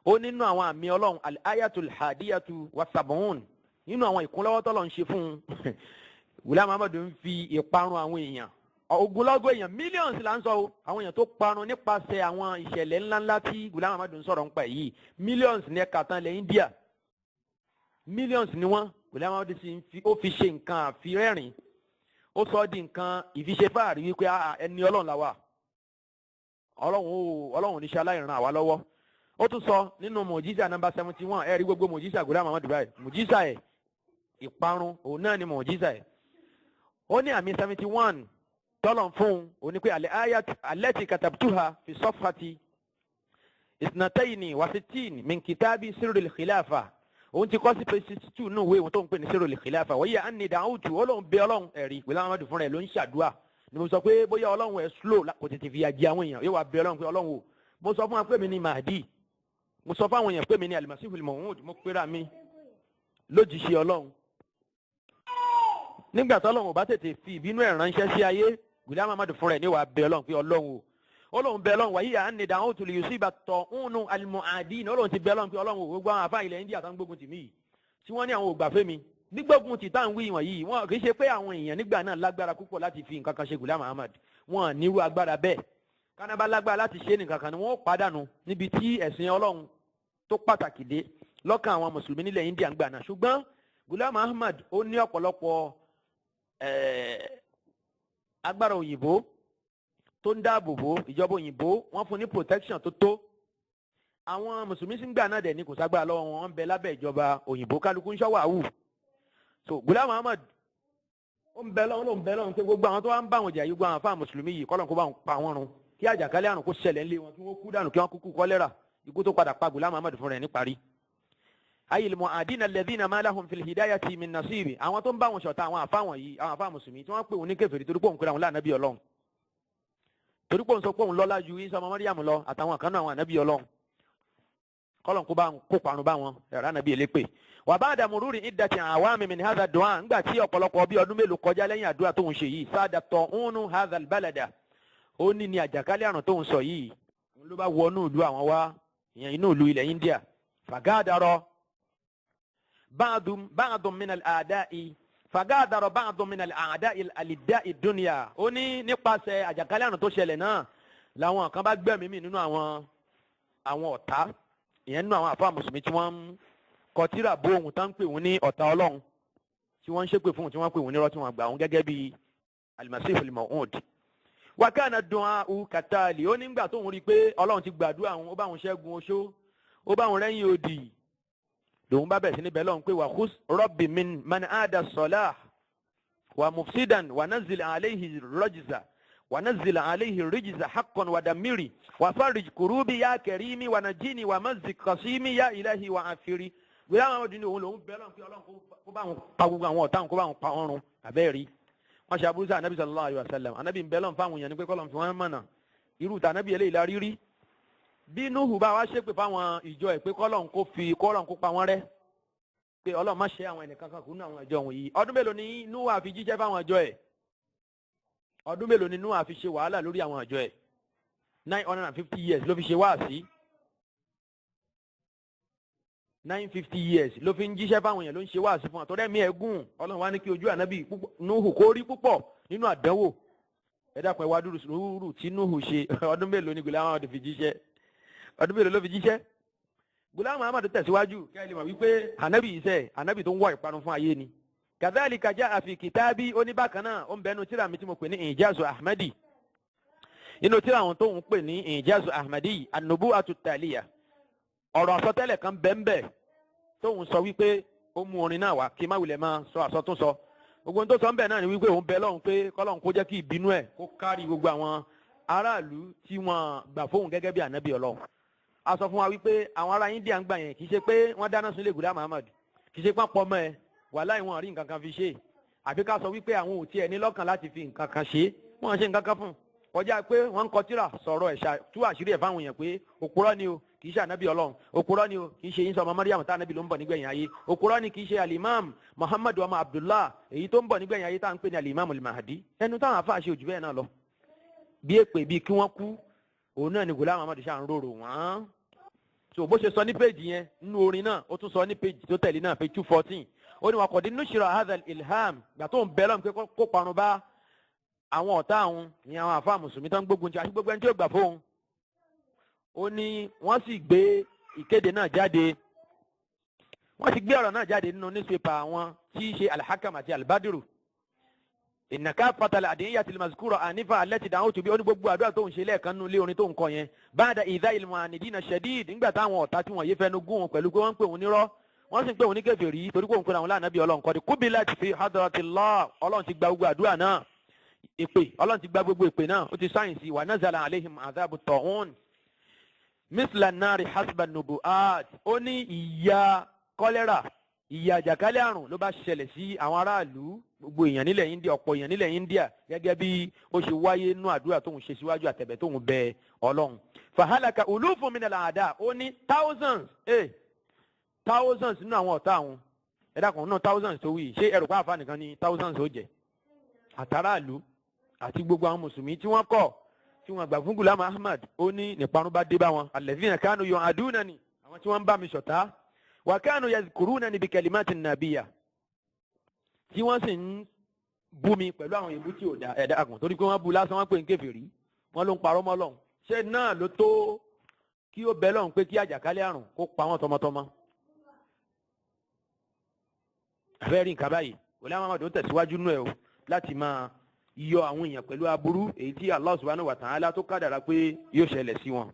Ó nínú àwọn àmì Ọlọ́run, al-ayatul hadiyatu wa sab'un, nínú àwọn ìkúnlọ́wọ́ tọ́lọ̀ ń ṣe fún un. Gùlámù Ahmadu ń fi ìparun àwọn èèyàn, ogunlọ́gọ̀ èèyàn, millions là ń sọ o, àwọn èèyàn tó parun nípasẹ̀ àwọn ìṣẹ̀lẹ̀ ńláńlá tí Gùlámù Ahmadu ń sọ̀rọ̀ nípa yìí, millions ní ẹ̀ka tán lẹ̀ India, millions ni wọ́n. Gùlámù Ahmadu sì ń fi ó fi ṣe nǹkan àfirẹ́rìn, ó sọ ọ́ di nǹkan ìfiṣe fáàrí wípé ẹni Ọlọ́run la wà, Ọlọ́run ó Ọlọ́run oníṣẹ́ aláìran àwa lọ́wọ́. Ó tún sọ nínú mùjísà number 71. Ẹ rí gbogbo mùjísà Gùlámù Ahmadu báyìí, mùjísà ẹ̀ ìparun òun náà ni mùjísà ẹ̀. Ó ní àmì 71 tọ́lọ̀ fún un, ó ní pé al-ayat allati katabtuha fi safhati 62 min kitabi sirril khilafa. Òun ti kọ́ sí page 62 nínú ìwé ìwọ̀n tó ń pè ní sirril khilafa. Wọ́n yẹ anni da'utu, ó lóun bẹ Ọlọ́run. Ẹ̀rí Gùlámù Ahmadu fúnra ẹ̀ ló ń ṣàdúrà ni mo sọ pé bóyá Ọlọ́run ẹ̀ slow, kò tètè fìyà jẹ àwọn èèyàn. Yóò wá bẹ Ọlọ́run pé Ọlọ́run o, mo sọ fún wa pé mi ni Mahdi, mo sọ fún àwọn èèyàn pé mi ni Al-Masihul Maw'ud, mo pera mi lójíṣẹ́ Ọlọ́run. Nígbà tó Ọlọ́run ò bá tètè fi ìbínú ẹ̀ ránṣẹ́ sí ayé, Gùlámù Ahmadu fúnra ẹ̀ ní wàá bẹ Ọlọ́run pé Ọlọ́run o, Ọlọ́run bẹ Ọlọ́run wàyí à ń ní dáhùn tó lè yusiba tọ̀húnú al-mu'adin. Ọlọ́run ti bẹ Ọlọ́run pé Ọlọ́run o, gbogbo àwọn afá ilẹ̀ India tó ń gbógun tì mí yìí, tí wọ́n ní àwọn ò gbà fẹ́ mi, gbígbógun tì táwọn wí wọ̀nyí, wọn kì í ṣe pé àwọn èèyàn nígbà náà lágbára púpọ̀ láti fi nǹkan kan ṣe Gùlámù Ahmad. Wọn nírú agbára bẹ́ẹ̀. Kánábà lágbára láti ṣe nǹkan kan ni wọ́n pàdánù níbi tí ẹ̀sìn Ọlọ́run tó pàtàkì dé lọ́kàn àwọn mùsùlùmí nílẹ̀ India ń gbà náà. Ṣùgbọ́n Gùlámù Ahmad ó ní ọ̀pọ̀lọpọ̀ agbára òyìnbó tó ń dáàbò bò. Ìjọba òyìnbó wọ́n fún ní protection tó tó. Àwọn mùsùlùmí sì ń gbà náà dẹ̀ ní kò ságbára lọ́wọ́ wọn, wọ́n ń bẹ lábẹ́ ìjọba òyìnbó, kálukú ń ṣọ́wọ́ àwù. So Ghulam Ahmad ó ń bẹ lọ́wọ́, ló ń bẹ lọ́wọ́ pé gbogbo àwọn tó wá ń bá àwọn jà yìí, gbogbo àwọn afáà mùsùlùmí yìí, kọ́lọ́n kó bá wọn pa wọ́n run, kí àjàkálẹ̀ àrùn kó ṣẹlẹ̀ ńlé wọn, kí wọ́n kú dànù, kí wọ́n kúkú kọ́lẹ́rà, ikú tó padà pa Ghulam Ahmad fúnra ẹ̀ níparí. Ayil mu'adina alladhina ma lahum fil hidayati min nasibi. Àwọn tó ń bá wọn ṣọ̀tá, àwọn àfa wọ̀nyí, àwọn àfa mùsùlùmí tí wọ́n pè wọn ní kèfèrí torí pé òun pera wọn lánàbí Ọlọ́run, torí pé òun sọ pé òun lọ́lá ju Isa ọmọ Maryam lọ àtàwọn kan náà, àwọn ànábì Ọlọ́run, kọ́lọ̀ kó bá ń kó parun bá wọn ẹ̀rọ ànábì elépè. Wà ba'da mururi iddati awami min hadha du'a, ńgbà tí ọ̀pọ̀lọpọ̀ bí ọdún mélòó kọjá lẹ́yìn àdúrà tóun ṣe yìí, sada ta'unu hadha albalada, ó ní ní àjàkálẹ̀ àrùn tóun sọ yìí òun ló bá wọnú ìlú àwọn wá, ìyẹn inú ìlú ilẹ̀ India. Fagadara ba'du min al-a'da'i al-alidda'i dunya. Ó ní nípasẹ̀ àjàkálẹ̀ àrùn tó ṣẹlẹ̀ náà, Làwọn kan bá gbẹ̀mí mì nínú àwọn ọ̀tá ìyẹn, nínú àwọn àfáà mùsùlùmí tí wọ́n ń kọ tírà bó ohun tán ń pè wọ́n ní ọ̀tá Ọlọ́run, tí wọ́n ń ṣépè fún òun, tí wọ́n pè wọ́n nírọ́, tí wọ́n gbà wọ́n gẹ́gẹ́ bí Al-Masihul Maw'ud. Wakana du'a'u katali. Ó nígbà tóun rí i pé Ọlọ́run ti gbàdúrà òun, ó bá òun ṣẹ́gun oṣó, ó bá òun rẹ́yìn òdì, lòun bá bẹ̀rẹ̀ sí níbẹ̀ lọ́hùn pé wàhús rọ́bì min man ada salah wa mufsidan wa nazil alayhi rọ́jìzà wa nazil alayhi rijza haqqan wa damiri wa farij kurubi ya karimi wa najini wa mazik kasimi ya ilahi wa afiri. Gbéra àwọn ọdún ní òun lòun bẹ́ẹ̀ lọ́hùn pé Ọlọ́run kó bá òun pa gbogbo àwọn ọ̀tá òun, kó bá òun pa wọ́n run. Àbẹ́ẹ̀rí wọ́n ṣe aburú sí Anabi sallallahu alayhi wa sallam. Anabi ń bẹ lọ́n fáwọn èèyàn ní pé kọ́lọ́n fi wọ́n mọ̀nà. Irú ta Anabi eléyìí la rírí bí Nuhu bá wá ṣépè fáwọn ìjọ ẹ̀ pé kọ́lọ́n kó fi kọ́lọ́n kó pa wọ́n rẹ́, pé Ọlọ́run má ṣe àwọn ẹnìkan kan kú nínú àwọn ìjọ wọ̀nyí. Ọdún mélòó ni Nuhu àfi jíjẹ́ fáwọn ìjọ ẹ̀? Ọdún mélòó ni Nuhu àfi ṣe wàhálà lórí àwọn ìjọ ẹ̀? 950 years ló fi ṣe wáàsí. 950 years ló fi ń jíṣẹ́ fáwọn èèyàn, ló ń ṣe wáàsí fún wọn. Torí ẹ̀mí ẹ̀gùn, Ọlọ́run wá ní kí ojú Ànábì Nuhu kó rí púpọ̀ nínú àdánwò. Ẹ dákun, ẹ wá dúró sùúrù tí Nuhu ṣe. Ọdún mélòó ni Ghulam Ahmad fi jíṣẹ́? Ọdún mélòó ló fi jíṣẹ́? Ghulam Ahmad tẹ̀síwájú kí ẹ lè mọ̀ wípé Ànábì iṣẹ́ Ànábì tó ń wá ìparun fún ayé ni. Kadhalika jaa fi kitabi. Ó ní bákan náà, ó ń bẹnu tíra mi tí mo pè ní Ijazu Ahmadi. Inú tíra àwọn tó ń pè ní Ijazu Ahmadi an-nubu'atu taliya, ọ̀rọ̀ àsọtẹ́lẹ̀ kan bẹ́ẹ̀ tóun sọ wípé ó mú orin náà wá kí má wulẹ̀ máa sọ àsọtúnsọ. Gbogbo ohun tó sọ ń bẹ̀ náà ni wípé òun bẹ lọ́hùn pé kọ́lọ́hùn kó jẹ́ kí ìbínú ẹ̀ kó kárí gbogbo àwọn aráàlú tí wọ́n gbà fóun gẹ́gẹ́ bí Ànábì Ọlọ́run. A sọ fún wa wípé àwọn ará India ń gbà yẹn, kì í ṣe pé wọ́n dáná sunlé Ghulam Ahmad, kì í ṣe pọ́n pọ́ mọ́ ẹ wàláhì, wọn rí nǹkan kan fi ṣe. Àbí ká sọ wípé àwọn ò tiẹ̀ ní lọ́kàn láti fi nǹkan kan ṣe. Wọ́n ṣe nǹkan kan fún un kọjá pé wọ́n ń kọ tírà sọ̀rọ̀ ẹ̀ṣà, tú àṣírí ẹ̀ fáwọn èèyàn pé òpùrọ́ ni o, kì í ṣe Ànábì Ọlọ́run, òpùrọ́ ni o, kì í ṣe Isa ọmọ Mariam tá Ànábì ló ń bọ̀ nígbẹ̀yìn ayé, òpùrọ́ ni, kì í ṣe Alimam Muhammadu ọmọ Abdullah èyí tó ń bọ̀ nígbẹ̀yìn ayé tá à ń pè ní Alimam Mahdi. Ẹnu táwọn afa ṣe òjò bẹ́ẹ̀ náà lọ bí èpè bíi kí wọ́n kú, òun náà ni Ghulam Ahmad ṣáà ń rorò wọ́n. So bó ṣe sọ ní péjì yẹn nínú orin náà, ó tún sọ ní péjì tó tẹ̀lé náà, page 214. Ó ní waqad nushira hadha ilham. Gbà tó ń bẹ lọ́n pé kó parun bá àwọn ọ̀tá àwọn ní àwọn àfa mùsùlùmí tó ń gbógun ti àti gbogbo ẹni tí ó gbà fóun, ó ní wọ́n sì gbé ìkéde náà jáde, wọ́n sì gbé ọ̀rọ̀ náà jáde nínú newspaper àwọn tí í ṣe Alhakam àti Albadiru. Ìnàká fatala àdéhìyà tí mazkura ànífà alẹ́ ti dáhùn tóbi. Ó ní gbogbo àdúrà tó ń ṣe lẹ́ẹ̀kan nínú ilé orin tó ń kọ yẹn, ba'da ìdá ilmu ànídìínà shadid, nígbà táwọn ọ̀tá tí wọ́n yé fẹnu gún wọn pẹ̀lú pé wọ́n ń pè wọ́n nírọ́, wọ́n sì ń pè wọ́n ní kèfèrí torí pé òun pè àwọn lánàbí Ọlọ́run kọ́ di qubilat fi hadratillah. Ọlọ́run ti gba gbogbo àdúrà náà, èpè, Ọlọ́run ti gba gbogbo èpè náà, ó ti sáyẹ̀nsì. Wa nazala alayhim adhabu ta'un misla nari hasba nubuat. Ó ní ìyà kọ́lẹ́rà, ìyà àjàkálẹ̀ àrùn ló bá ṣẹlẹ̀ sí àwọn aráàlú, gbogbo èèyàn nílẹ̀ India, ọ̀pọ̀ èèyàn nílẹ̀ India, gẹ́gẹ́ bí ó ṣe wáyé nínú àdúrà tóun ṣe síwájú àtẹ̀bẹ̀ tóun bẹ Ọlọ́run. Fahalaka ulufun minal aada. Ó ní thousands, thousands nínú àwọn ọ̀tá àwọn. Ẹ dákun, nínú thousands tó wí, ṣé ẹrù pàápàá nìkan ni thousands ó jẹ? Àtàràlú àti gbogbo àwọn mùsùlùmí tí wọ́n kọ̀, tí wọ́n gbà fún Ghulam Ahmad, ó ní níparun bá dé bá wọn. Alladhina kanu yu'adunani, àwọn tí wọ́n ń bá mi ṣọ̀tá, wa kanu yazkurunani bi kalimatin nabiyya, tí wọ́n sì ń bú mi pẹ̀lú àwọn ìbú tí ò da. Ẹ̀dá àgùn torí pé wọ́n bu lásán, wọ́n pè ń kèfèrí, wọ́n ló ń parọ́ mọ́ Ọlọ́run. Ṣé náà ló tó kí ó bẹ lọ́hùn pé kí àjàkálẹ̀ àrùn kó pa wọ́n tọmọtọmọ? Àfẹ́ rí nǹkan báyìí. Ghulam Ahmad ó tẹ̀síwájú nù ẹ̀ o láti máa yọ àwọn èèyàn pẹ̀lú aburú èyí tí Allah subhanahu wa ta'ala tó kádàrá pé yóò ṣẹlẹ̀ sí wọn.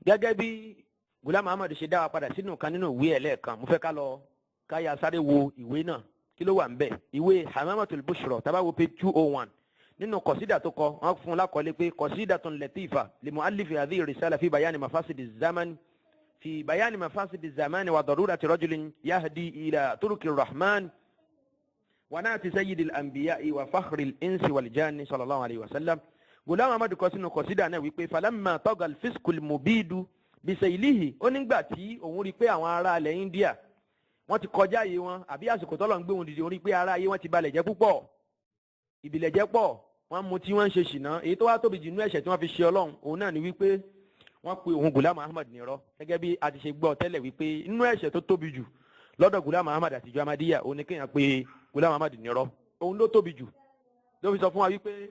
Gẹ́gẹ́ bí Ghulam Ahmad ṣe dá wa padà sínú kan nínú ìwé ẹ̀ lẹ́ẹ̀kan, mo fẹ́ ká lọ káyà sáré wo ìwé náà, kí ló wà ń bẹ̀? Ìwé Hamamatul Bushra, tá bá wo page 201 nínú kọ̀sídà tó kọ, wọ́n fún un lákọ̀ọ́lé pé qasidatun latifa li muallifi hadhihi risala fi bayani mafasidi zamani wa darurati rajulin yahdi ila turuki rahman wa naati sayyidil anbiya'i wa fakhril insi wal janni sallallahu alayhi wa sallam. Ghulam Ahmad kọ sínú kọ̀sídà náà wípé falamma tagal fiskul mubidu bisaylihi. Ó nígbà tí òun rí i pé àwọn ará ilẹ̀ India wọ́n ti kọjá yìí wọn, àbí àsìkò tọ́lọ̀ ń gbé wọn dìde, òun rí i pé ará ayé wọn ti balẹ̀ jẹ́ púpọ̀, ìbìlẹ̀ jẹ́ pọ̀, wọ́n mú tí wọ́n ń ṣe ṣìnà. Èyí tó wá tóbi jù nínú ẹ̀ṣẹ̀ tí wọ́n fi ṣe Ọlọ́run, òun náà ni wípé wọ́n pe òun Ghulam Ahmad nírọ́. Gẹ́gẹ́ bí a ti ṣe gbọ́ tẹ́lẹ̀ wípé inú ẹ̀ṣẹ̀ tó tóbi jù lọ́dọ̀ Ghulam Ahmad àtijọ́ Ahmadiyya, òun ni kéèyàn pe Ghulam Ahmad nírọ́, òun ló tóbi jù. Ló fi sọ fún wa wípé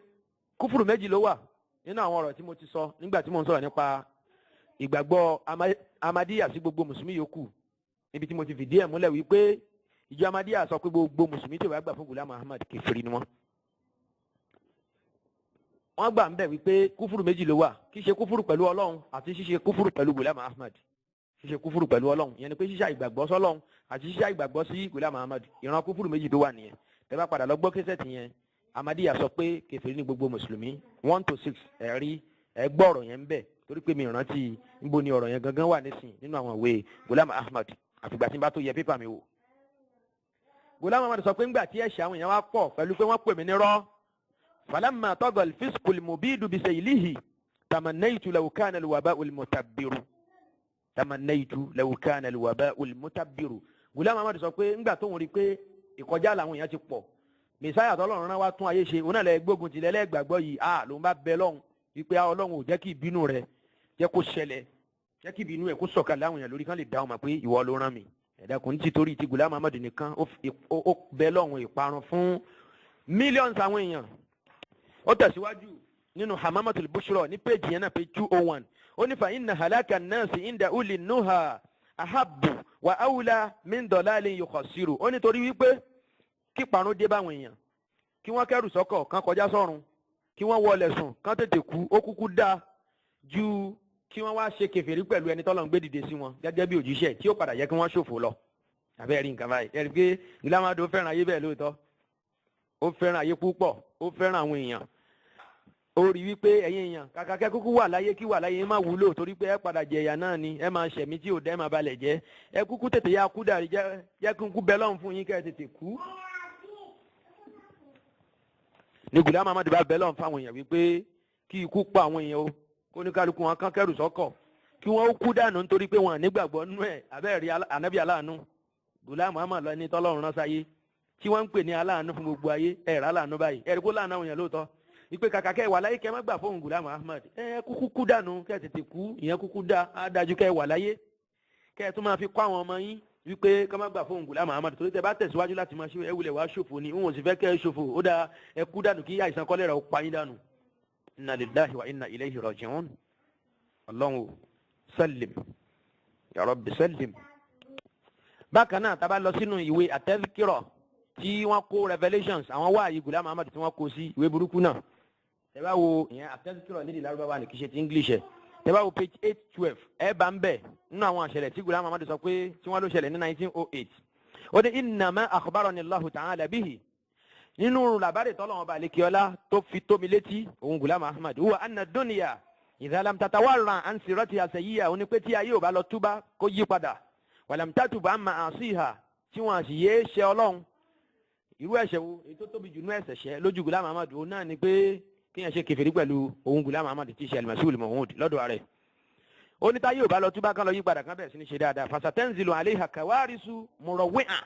kúfùrù méjì ló wà. Nínú àwọn ọ̀rọ̀ tí mo ti sọ nígbà tí mo ń sọ̀rọ̀ nípa ìgbàgbọ́ Ahmadiyya sí gbogbo mùsùlùmí yòókù, níbi tí mo ti fìdí ẹ̀ múlẹ̀ wípé ìjọ Ahmadiyya sọ pé gbogbo mùsùlùmí tí ò bá gbà fún Ghulam Ahmad, kèfèrí ni wọ́n. Wọ́n gbà ń bẹ̀ wípé kúfùrù méjì ló wà: kí ṣe kúfùrù pẹ̀lú Ọlọ́run àti ṣíṣe kúfùrù pẹ̀lú Ghulam Ahmad. Ṣíṣe kúfùrù pẹ̀lú Ọlọ́run, ìyẹn ni pé ṣíṣe ìgbàgbọ́ sọ́lọ́run àti ṣíṣe ìgbàgbọ́ sí Ghulam Ahmad. Ìran kúfùrù méjì tó wà nìyẹn. Tẹ́ bá padà lọ gbọ́ cassette yẹn, Ahmadiyya sọ pé kèfèrí ní gbogbo mùsùlùmí 1 to 6. Ẹ̀rí ẹ gbọ́ ọ̀rọ̀ yẹn ń bẹ̀, torí pé mi rántí níbo ni ọ̀rọ̀ yẹn gangan wà nísìn nínú àwọn ìwé Ghulam Ahmad, àfìgbà tí n bá tó yẹ pépà mi wò. Ghulam Ahmad sọ pé ńgbà tí ẹ̀ṣẹ̀ àwọn èèyàn wá pọ̀ pẹ̀lú pé wọ́n pè mí nírọ́, falamma tagal fiskul mubidu bisaylihi tamannaytu law kana alwaba'u almutabbiru, tamannaytu law kana alwaba'u almutabbiru. Ghulam Ahmad sọ pé ńgbà tóun rí i pé ìkọjá làwọn èèyàn ti pọ̀, mẹsáyà tọ́lọ́run rán wá tún ayé ṣe, òun náà lẹ gbógun tilẹ̀ lẹ́gbàgbọ́ yìí, a lòun bá bẹ lọ́hùn wípé Ọlọ́run ò jẹ́ kí ìbínú rẹ̀ jẹ́ kó ṣẹlẹ̀, jẹ́ kí ìbínú ẹ̀ kó sọ̀kalẹ̀ àwọn èèyàn lórí, kán lè dá wọn mọ̀ pé ìwọ ló rán mi. Ẹ̀dá kò ní ti torí ti Ghulam Ahmad nìkan, ó bẹ lọ́hùn ìparun fún millions àwọn èèyàn. Ó tẹ̀síwájú nínú Hamamatul Bushra ní péjì yẹn náà, page 201. Ó ní fa inna halaka nasi inda uli nuha ahabbu wa awla min dalalin yukhasiru. Ó ní torí wípé kí parun dé báwọn èèyàn, kí wọ́n kẹ́rù sọ́kọ̀ kán kọjá sọ́run, kí wọ́n wọlé sùn kán tètè kú, ó kúkú dáa ju kí wọ́n wá ṣe kèfèrí pẹ̀lú ẹni tọ́lọ́ ń gbé dìde sí wọn gẹ́gẹ́ bí òjíṣẹ́, tí ó padà yẹ kí wọ́n ṣòfò lọ. Àbẹ́ rí nǹkan báyìí, ẹ̀rí pé Ghulam fẹ́ràn ayé bẹ́ẹ̀ lóòótọ́. Ó fẹ́ràn ayé púpọ̀, ó fẹ́ràn àwọn èèyàn. Ó rí wípé ẹ̀yin èèyàn, kàkà kẹ́ kúkú wà láyé, kí wà láyé má wúlò, torí pé ẹ padà jẹ̀yà náà ni, ẹ máa ṣẹ̀mí tí ò dẹ́, máa balẹ̀ jẹ́. Ẹ kúkú tètè yá kú dàrí, jẹ́ kí n kú bẹ́ lọ́hùn fún yín, kẹ́ ẹ tètè kú. Ní Ghulam Ahmad bá bẹ́ lọ́hùn fáwọn èèyàn wípé kí ikú pa àwọn èèyàn o, kó ní kálukú wọn kán kẹrù sọ́kọ̀, kí wọ́n kú dànù, nítorí pé wọn nígbàgbọ́ nínú ẹ̀. Abẹ́rẹ́ ànábì aláàánú Ghulam Ahmad lọ ní tọ́lọ́run rán sáyé, tí wọ́n ń pè ní aláàánú fún gbogbo ayé. Ẹ̀rọ aláàánú báyìí, ẹ̀rí kó láàánú àwọn èèyàn lóòótọ́, ìpè kàkà kẹ́ wà láyé, kẹ́ má gbà fóun Ghulam Ahmad, ẹ kúkú kú dànù, kẹ́ tètè kú, ìyẹn kúkú dá á dájú. Kẹ́ wà láyé, kẹ́ tún máa fi kọ́ àwọn ọmọ yín wípé kẹ́ má gbà fóun Ghulam Ahmad, torí tẹ́ bá tẹ̀síwájú láti máa ṣe, ẹ wulẹ̀ wá ṣòfò ni, òun ò sì fẹ́ kẹ́ ẹ ṣòfò. Ó dáa, ẹ kú dànù, kí àìsàn kọ́lẹ́rà ó pa yín dànù. Inna lillahi wa inna ilayhi raji'un. Ọlọ́run o, sallim ya rabbi sallim. Bákan náà, tá a bá lọ sínú ìwé Àtẹ́síkírọ̀ tí wọ́n kó revelations àwọn wáàyí Ghulam Ahmad tí wọ́n kó sí, ìwé burúkú náà, tẹ́ bá wo ìyẹn Àtẹ́síkírọ̀ nídìí Lárúbáwá ní, kì í ṣe ti English ẹ̀, tẹ́ bá wo page 812, ẹ bá ń bẹ̀ nínú àwọn àṣẹlẹ̀ tí Ghulam Ahmad sọ pé tí wọ́n ló ṣẹlẹ̀ ní 1908. Ó ní innama akhbarani Allahu ta'ala bihi, nínú làbárè tọ́lọ́wọ́n bá lékiọ́lá tó fi tó mi létí, òun Ghulam Ahmad, huwa anna dunya idha lam tatawarra an siratiha sayyi'a. Ó ní pé tí ayé ò bá lọ túbá kó yí padà, walam tatub an ma'asiha, tí wọ́n sì yéé ṣe Ọlọ́run. Irú ẹ̀ṣẹ̀ wo? Èyí tó tóbi jù nú ẹ̀ṣẹ̀ ṣẹ́ lójú Ghulam Ahmad, òun náà ni pé kéèyàn ṣe kèfèrí pẹ̀lú òun Ghulam Ahmad tí í ṣe al-Masihul Maw'ud lọ́dọ̀ rẹ̀. Ó ní táyé ò bá lọ túbá, kán lọ yí padà, kán bẹ̀rẹ̀ sí ní ṣe dáadáa, fasatanzilu alayha kawarisu murawwi'a,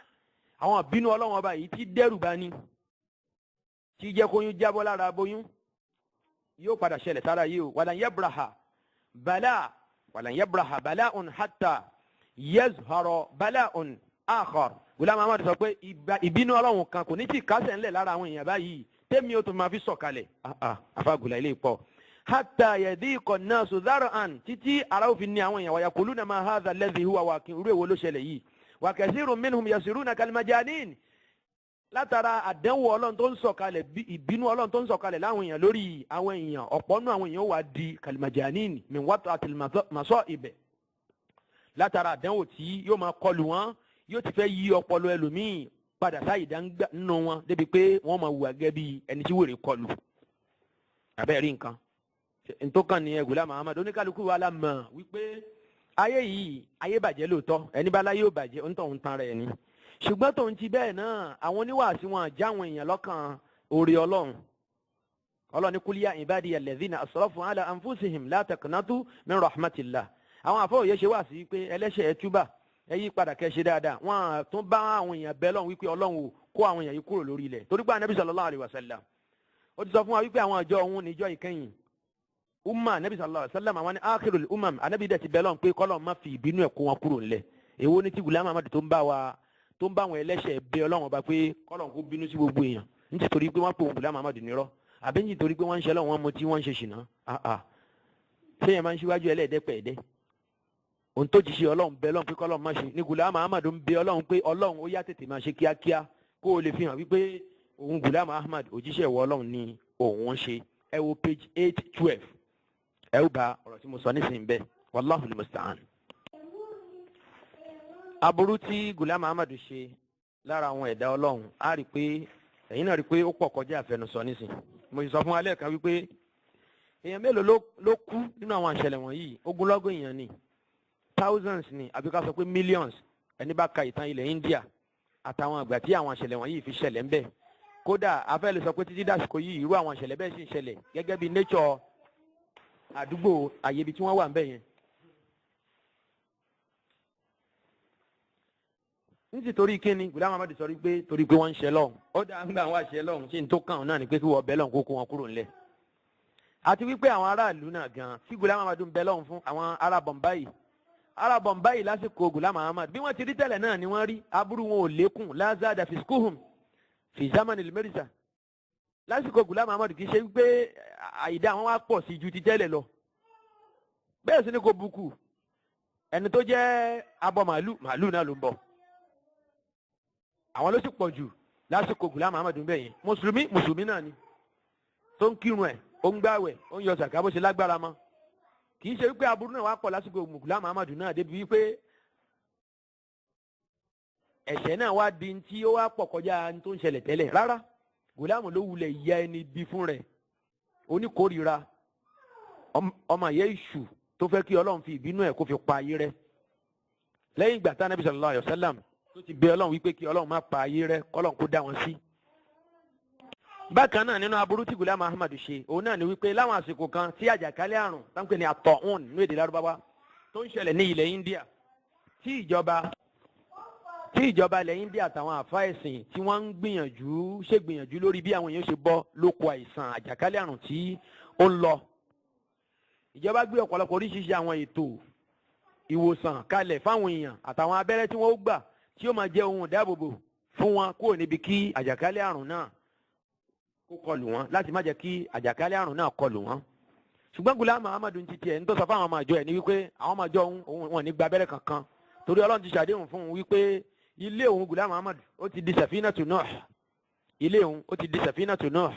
àwọn ìbínú Ọlọ́run ọba yìí tí dẹ́rù bá ní, tí jẹ́ kóyún jábọ́ lára aboyún, yóò padà ṣẹlẹ̀ sára yìí o. Walan yabraha bala, walan yabraha bala'un hatta yazhara bala'un akhar. Ghulam Ahmad sọ pé ìbínú Ọlọ́run kan kò ní tí kásẹ̀ ńlẹ̀ lára àwọn èèyàn báyìí tẹ́mi ó tún máa fi sọ̀kalẹ̀. Àfàgùlà ilé pọ̀. Hatta yadiqa an-nasu dhar'an, títí ara ó fi ní àwọn èèyàn. Wa yaquluna ma hadha alladhi huwa waqi', irú èwo ló ṣẹlẹ̀ yìí? Wa kathirun minhum yasiruna kalmajanin. Látara àdánwò Ọlọ́run tó ń sọ̀kalẹ̀, ìbínú Ọlọ́run tó ń sọ̀kalẹ̀ láwọn èèyàn lórí àwọn èèyàn, ọ̀pọ̀ nù àwọn èèyàn wà di kalmajanin min wat'atil masa'ib. Látara àdánwò tí yóò máa kọlù wọn, yóò ti fẹ́ yí ọpọlọ ẹlòmíì padà sáyì dáńgbà nínú wọn, débi pé wọ́n máa hùwà gẹ́gẹ́ bí ẹni tí wèrè kọlù. Abẹ́ rí nǹkan ntọ́kàn ní Ghulam Ahmad. Oníkálukú wa la mọ̀ wípé ayé yìí, ayé bàjẹ́ lóòótọ́. Ẹni bá láyé ò bàjẹ́, ó ń tọ̀ ń tan rẹ̀ ni. Ṣùgbọ́n tòun ti bẹ́ẹ̀ náà, àwọn oníwàásí wọn já àwọn èèyàn lọ́kàn orí Ọlọ́run. Ọlọ́run ní qul ya ibadiya alladhina asrafu ala anfusihim la taqnatu min rahmatillah. Àwọn àfọwòye ṣe wá sí pé ẹlẹ́ṣẹ̀, ẹ túbà, ẹ yí padà, kẹ́ ṣe dáadáa. Wọ́n tún bá àwọn èèyàn bẹ́ lọ́hùn wípé Ọlọ́run ò kó àwọn èèyàn yìí kúrò lórí ilẹ̀, torí pé Anabi sallallahu alaihi wasallam ó ti sọ fún wa wípé àwọn àjọ òun níjọ́ ìkẹyìn umma. Anabi sallallahu alaihi wasallam, àwọn ní akhirul umam. Anabi dẹ̀ ti bẹ́ lọ́hùn pé kọ́lọ́run má fi ìbínú ẹ̀ kó wọn kúrò ńlẹ̀. Èwo ní ti Ghulam Ahmad tó ń bá wa, tó ń bá àwọn ẹlẹ́ṣẹ̀ bẹ Ọlọ́run ọba pé kọ́lọ́run kó bínú sí gbogbo èèyàn nítorí pé wọ́n pè òun Ghulam Ahmad nírọ́? Àbí nítorí pé wọ́n ń ṣe lọ́wọ́, wọn mutí, wọ́n ń ṣe ṣìnà? Ṣé yẹn máa ń ṣíwájú ẹlẹ́ẹ̀dẹ́pẹ̀ẹ́dẹ́? Ohun tó ti ṣe Ọlọ́run bẹ Ọlọ́run pé kọ́lọ́run má ṣe ní Ghulam Ahmad ń bẹ Ọlọ́run pé Ọlọ́run, ó yá, tètè máa ṣe kíákíá, kó o lè fi hàn wípé òun Ghulam Ahmad, òjíṣẹ́ ìwọ Ọlọ́run ni òun ṣe. Ẹ wo page 812, ẹ ó bá ọ̀rọ̀ tí mo sọ nísìnyí bẹ́ẹ̀. Wallahu al-musta'an. Aburú tí Ghulam Ahmad ṣe lára àwọn ẹ̀dá Ọlọ́run, á rí i pé ẹ̀yin náà rí i pé ó pọ̀ kọjá àfẹnusọ nísìnyí. Mo sì sọ fún alẹ́ kan wípé èèyàn mélòó ló kú nínú àwọn àṣẹlẹ̀ wọ̀nyí? Ogunlọ́gọ̀ èèyàn ni, thousands ni, àbí ká sọ pé millions. Ẹni bá ka ìtàn ilẹ̀ India àtàwọn àgbà tí àwọn àṣẹlẹ̀ wọ̀nyí fi ṣẹlẹ̀ ńbẹ̀, kódà a fẹ́ lè sọ pé títí dàsìkò yìí, irú àwọn àṣẹlẹ̀ bẹ́ẹ̀ sì ń ṣẹlẹ̀ gẹ́gẹ́ bí nature àdúgbò àyè ibi tí wọ́n wà ńbẹ̀ yẹn. Nítorí kíni Ghulam Ahmad sọ pé torí pé wọ́n ń ṣe lọ́hùn? Ó dá ń gbà wọ́n àṣẹ lọ́hùn, ṣé n tó kàn náà ni pé kí wọ́n bẹ́ lọ́hùn kó kó wọn kúrò ńlẹ̀? Àti wípé àwọn aráàlú náà gan tí Ghulam Ahmad ń bẹ lọ́hùn fún, àwọn ará Bombay, ará Bombay lásìkò Ghulam Ahmad, bí wọ́n ti rí tẹ́lẹ̀ náà ni wọ́n rí. Aburú wọn ò lékún. La zada fiskuhum fi zamani Mirza. Lásìkò Ghulam Ahmad, kì í ṣe wípé àìdá àwọn wá pọ̀ sí ju ti tẹ́lẹ̀ lọ. Bẹ́ẹ̀ sì ni kò bukú. Ẹni tó jẹ́ abọ́ màálù, màálù náà ló ń bọ̀. Àwọn ló sì pọ̀ jù lásìkò Ghulam Ahmad ń bẹ̀ yẹn. Mùsùlùmí, mùsùlùmí náà ni, tó ń kírun ẹ̀, ó ń gbàwẹ̀, ó ń yọ sàká bó ṣe lágbára mọ́. Kì í ṣe wípé aburú náà wá pọ̀ lásìkò Ghulam Ahmad náà débi wípé ẹ̀ṣẹ̀ náà wá di tí ó wá pọ̀ kọjá ní tó ń ṣẹlẹ̀ tẹ́lẹ̀ rárá. Ghulam ló wulẹ̀ ya ẹni bí fún rẹ̀, oníkórira, ọmọ ìyá ìṣù tó fẹ́ kí Ọlọ́run fi ìbínú ẹ̀ kó fi pa ayé rẹ̀, lẹ́yìn ìgbà tá Ànábì sallallahu alaihi wasallam tó ti bẹ Ọlọ́run wípé kí Ọlọ́run má pa ayé rẹ̀, kọ́lọ́run kó dá wọn sí. Bákan náà, nínú aburú tí Ghulam Ahmad ṣe, òun náà ni wípé láwọn àsìkò kan tí àjàkálẹ̀ àrùn táǹpẹ̀ ní àtọ̀hún nínú èdè Lárúbáwá tó ń ṣẹlẹ̀ ní ilẹ̀ India, tí ìjọba ilẹ̀ India àtàwọn àfa ẹ̀sìn tí wọ́n ń gbìyànjú ṣe gbìyànjú lórí bí àwọn èèyàn ṣe bọ́ lóko àìsàn àjàkálẹ̀ àrùn tí ó ń lọ, ìjọba gbé ọ̀pọ̀lọpọ̀ oríṣiríṣi àwọn ètò ìwòsàn kalẹ̀ fáwọn èèyàn àtàwọn abẹ́rẹ́ tí wọ́n ó gbà tí ó máa jẹ́ ohun ìdáàbòbò fún wọn kúrò níbi kí àjàkálẹ̀ àrùn náà kó kọlù wọn, láti má jẹ́ kí àjàkálẹ̀ àrùn náà kọlù wọn. Ṣùgbọ́n Ghulam Ahmad ti tiẹ̀ ń tó sọ fáwọn ọmọ àjọ ẹ̀ ní wípé àwọn ọmọ àjọ òun, wọn ní gba abẹ́rẹ́ kankan, torí Ọlọ́run ti ṣàdéhùn fún un wípé ilé òun Ghulam Ahmad ó ti di Safinatu Nuh. Ilé òun ó ti di Safinatu Nuh.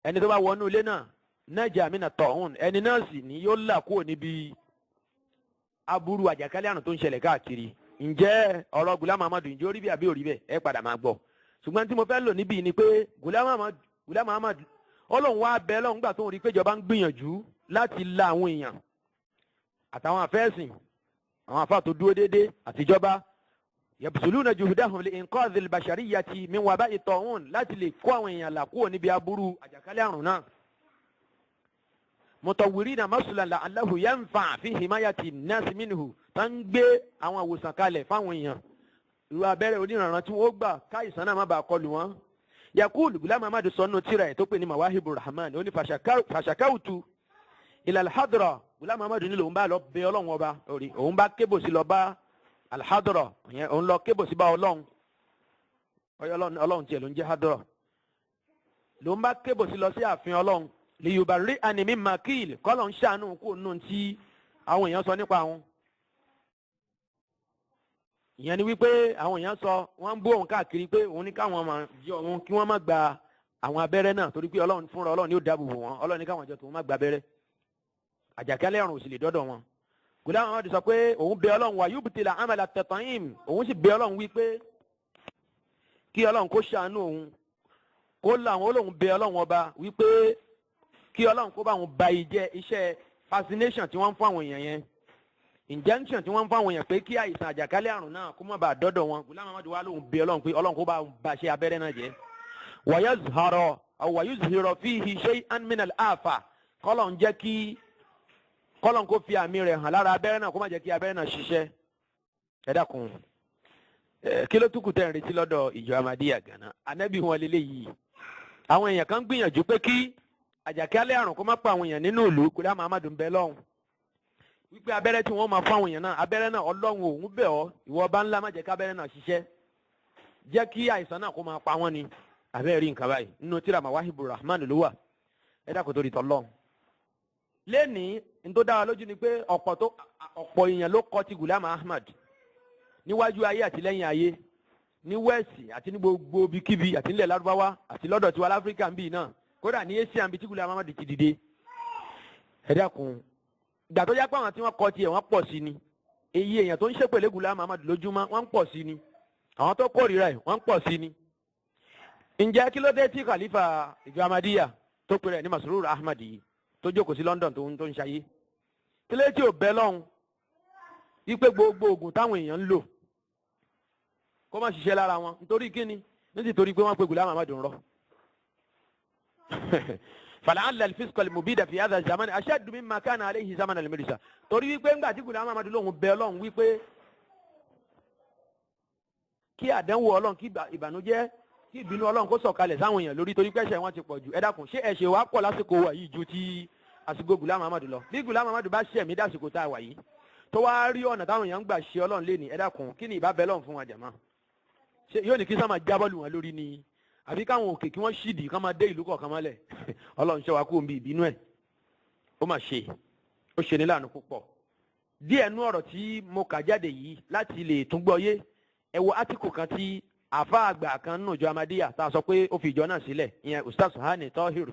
Ẹni tó bá wọnú ilé náà, naja mina tọ̀hún, ẹni náà sì ní yóò là kúrò níbi aburú àjàkálẹ̀ àrùn tó ń ṣẹlẹ̀ káàkiri. Ǹjẹ́ ọ̀rọ̀ Ghulam Ahmad, ǹjẹ́ ó rí bí àbí ò rí bẹ́ẹ̀? Ẹ padà máa gbọ́. Ṣùgbọ́n tí mo fẹ́ lò níbí ni pé Ghulam Ahmad, Ọlọ́run wá bẹ lọ́hùn gbà tó ń rí pé ìjọba ń gbìyànjú láti la àwọn èèyàn àtàwọn àfẹ́sìn, àwọn àfáà tó dúró déédéé àtijọba, yabsuluna juhdahum li inqadhil bashariyati min waba'i ta'un, láti lè kó àwọn èèyàn là kúrò níbi aburú àjàkálẹ̀ àrùn náà, mutawwirina masulan la'allahu yanfa fi himayati nasi minhu, tá ń gbé àwọn àwòsàn kalẹ̀ fáwọn èèyàn, irú abẹ́rẹ́ oníranran tí wọ́n gbà káìsàn náà má bàa kọlù wọn. Yakul Ghulam Ahmad sọnù tírà ẹ̀ tó pè ní Mawahibu Rahman, ó ní fashakawtu ila alhadra. Ghulam Ahmad ní lòun bá lọ bẹ Ọlọ́run ọba orí, òun bá kébòsí lọ bá alhadra yẹn, òun lọ kébòsí bá Ọlọ́run. Ọyọ Ọlọ́run tiẹ̀ ló ń jẹ́ hadra. Lòun bá kébòsí lọ sí ààfin Ọlọ́run, liyubari animi makil, kọ́lọ̀ ń ṣàánú kó nù tí àwọn èèyàn sọ nípa àwọn. Ìyẹn ni wípé àwọn èèyàn sọ, wọ́n ń bú òun káàkiri pé òun ní káwọn máa jẹ òun kí wọ́n má gba àwọn abẹ́rẹ́ náà, torí pé Ọlọ́run fúnra Ọlọ́run ní ó dáàbò bò wọ́n. Ọlọ́run ní káwọn jọ tòun má gba abẹ́rẹ́, àjàkálẹ̀ àrùn ò sì lè dọ́dọ̀ wọn. Ghulam Ahmad sọ pé òun bẹ Ọlọ́run wà yubtila amala tat'im, òun sì bẹ Ọlọ́run wípé kí Ọlọ́run kó ṣàánú òun, kó làwọn olóhùn bẹ Ọlọ́run ọba wípé kí Ọlọ́run kó bá òun ba ìjẹ́ iṣẹ́ vaccination tí wọ́n ń fún àwọn èèyàn yẹn, injection tí wọ́n ń fún àwọn èèyàn pé kí àìsàn àjàkálẹ̀ àrùn náà kó má bàa dọ́dọ̀ wọn. Ghulam Ahmad wà lóhùn bẹ Ọlọ́run pé Ọlọ́run kó bá òun ba ṣe abẹ́rẹ́ náà jẹ́, wayazhara aw wayuzhira fihi shay'an min al-afa, kọ́lọ̀ ń jẹ́ kí kọ́lọ̀ ń kó fi àmì rẹ̀ hàn lára abẹ́rẹ́ náà, kó má jẹ́ kí abẹ́rẹ́ náà ṣiṣẹ́. Ẹ dákun, kí ló túkù tẹ́ ń retí lọ́dọ̀ ìjọ Ahmadiyya gánà? Anábì wọn lélẹ́yìí. Àwọn èèyàn kan gbìyànjú pé kí àjàkálẹ̀ àrùn kó má pa àwọn èèyàn nínú ìlú. Ghulam Ahmad ń bẹ lọ́hùn wípé abẹ́rẹ́ tí wọ́n máa fún àwọn èèyàn náà, abẹ́rẹ́ náà, Ọlọ́run, òun bẹ̀ ọ́, ìwọ ọba ńlá, má jẹ́ kábẹ́rẹ́ náà ṣiṣẹ́, jẹ́ kí àìsàn náà kó máa pa wọ́n ni. Àbẹ́ẹ̀ rí nǹkan báyìí nínú tíra Mawahibu Rahman ló wà. Ẹ dákun torí tọ́lọ́run. Lẹ́nìí, n tó dára lójú ni pé ọ̀pọ̀ èèyàn ló kọ́ ti Gulam Ahmad níwájú ayé àti lẹ́yìn ayé, ní wẹ́ẹ̀sì àti ní gbogbo ibikíbi, àti nílẹ̀ Lárúbáwá àti lọ́dọ̀ tiwa láfíríkà ń bì náà, kódà ní Asia ń bi tí Gulam Ahmad ti dìde. Ẹ dákun, ìgbà tó yá pé àwọn tí wọ́n kọ́ tiẹ̀ wọ́n pọ̀ sí ni, èyí èèyàn tó ń ṣépèlé Gulam Ahmad lójúmọ́ wọ́n ń pọ̀ sí ni, àwọn tó kórìíra ẹ̀ wọ́n ń pọ̀ sí ni. Ǹjẹ́ kí ló dé tí khalifa ìjọ Ahmadiyya tó pe rẹ̀ ní Masrur Ahmad yìí, tó jókòó sí London tó ń ṣayé, kí ló dé tí ò bẹ́ lọ́hùn wípé gbogbo oògùn táwọn èèyàn ń lò kó má ṣiṣẹ́ lára wọn? Nítorí kíni? Nítorí pé wọ́n pe Gulam Ahmad ń rọ́. فلعل الفسق المبيد في هذا الزمان أشد مما كان عليه زمن المرزا. Torí wípé ńgbà tí Gulam Ahmad lóhùn bẹ Ọlọ́run wípé kí àdánwò Ọlọ́run, kí ìbànújẹ́, kí ìbínú Ọlọ́run kó sọ̀kalẹ̀ sáwọn èèyàn lórí torí pé ẹ̀ṣẹ̀ wọn ti pọ̀ jù, ẹ dákun, ṣé ẹ̀ṣẹ̀ wa pọ̀ lásìkò wa yìí ju ti àsìkò Gulam Ahmad lọ? Bí Gulam Ahmad bá ṣẹ̀mí dásìkò tá a wà yìí, tó wá rí ọ̀nà táwọn èèyàn ń gbà ṣe Ọlọ́run lé ní, ẹ dákun, kí ni ìbá bẹ Ọlọ́run fún wa jàmá? Ṣé yóò ní kí sáma jábọ́ lù wọ́n lórí ni, àbí káwọn òkè kí wọ́n ṣídìí kán máa dé ìlú kọ̀ọ̀kan mọ́lẹ̀? Ọlọ́run ṣọ́ wa kó ń bí ìbínú ẹ̀. Ó mà ṣe, ó ṣe ní láàánú púpọ̀. Díẹ̀ nú ọ̀rọ̀ tí mo kà jáde yìí, láti lè tún gbọ́ yé, ẹ wo átíkù kan tí àfa àgbà kan nínú ìjọ Amadíyà tá a sọ pé ó fi ìjọ náà sílẹ̀, ìyẹn Ustaz Hani Tohir.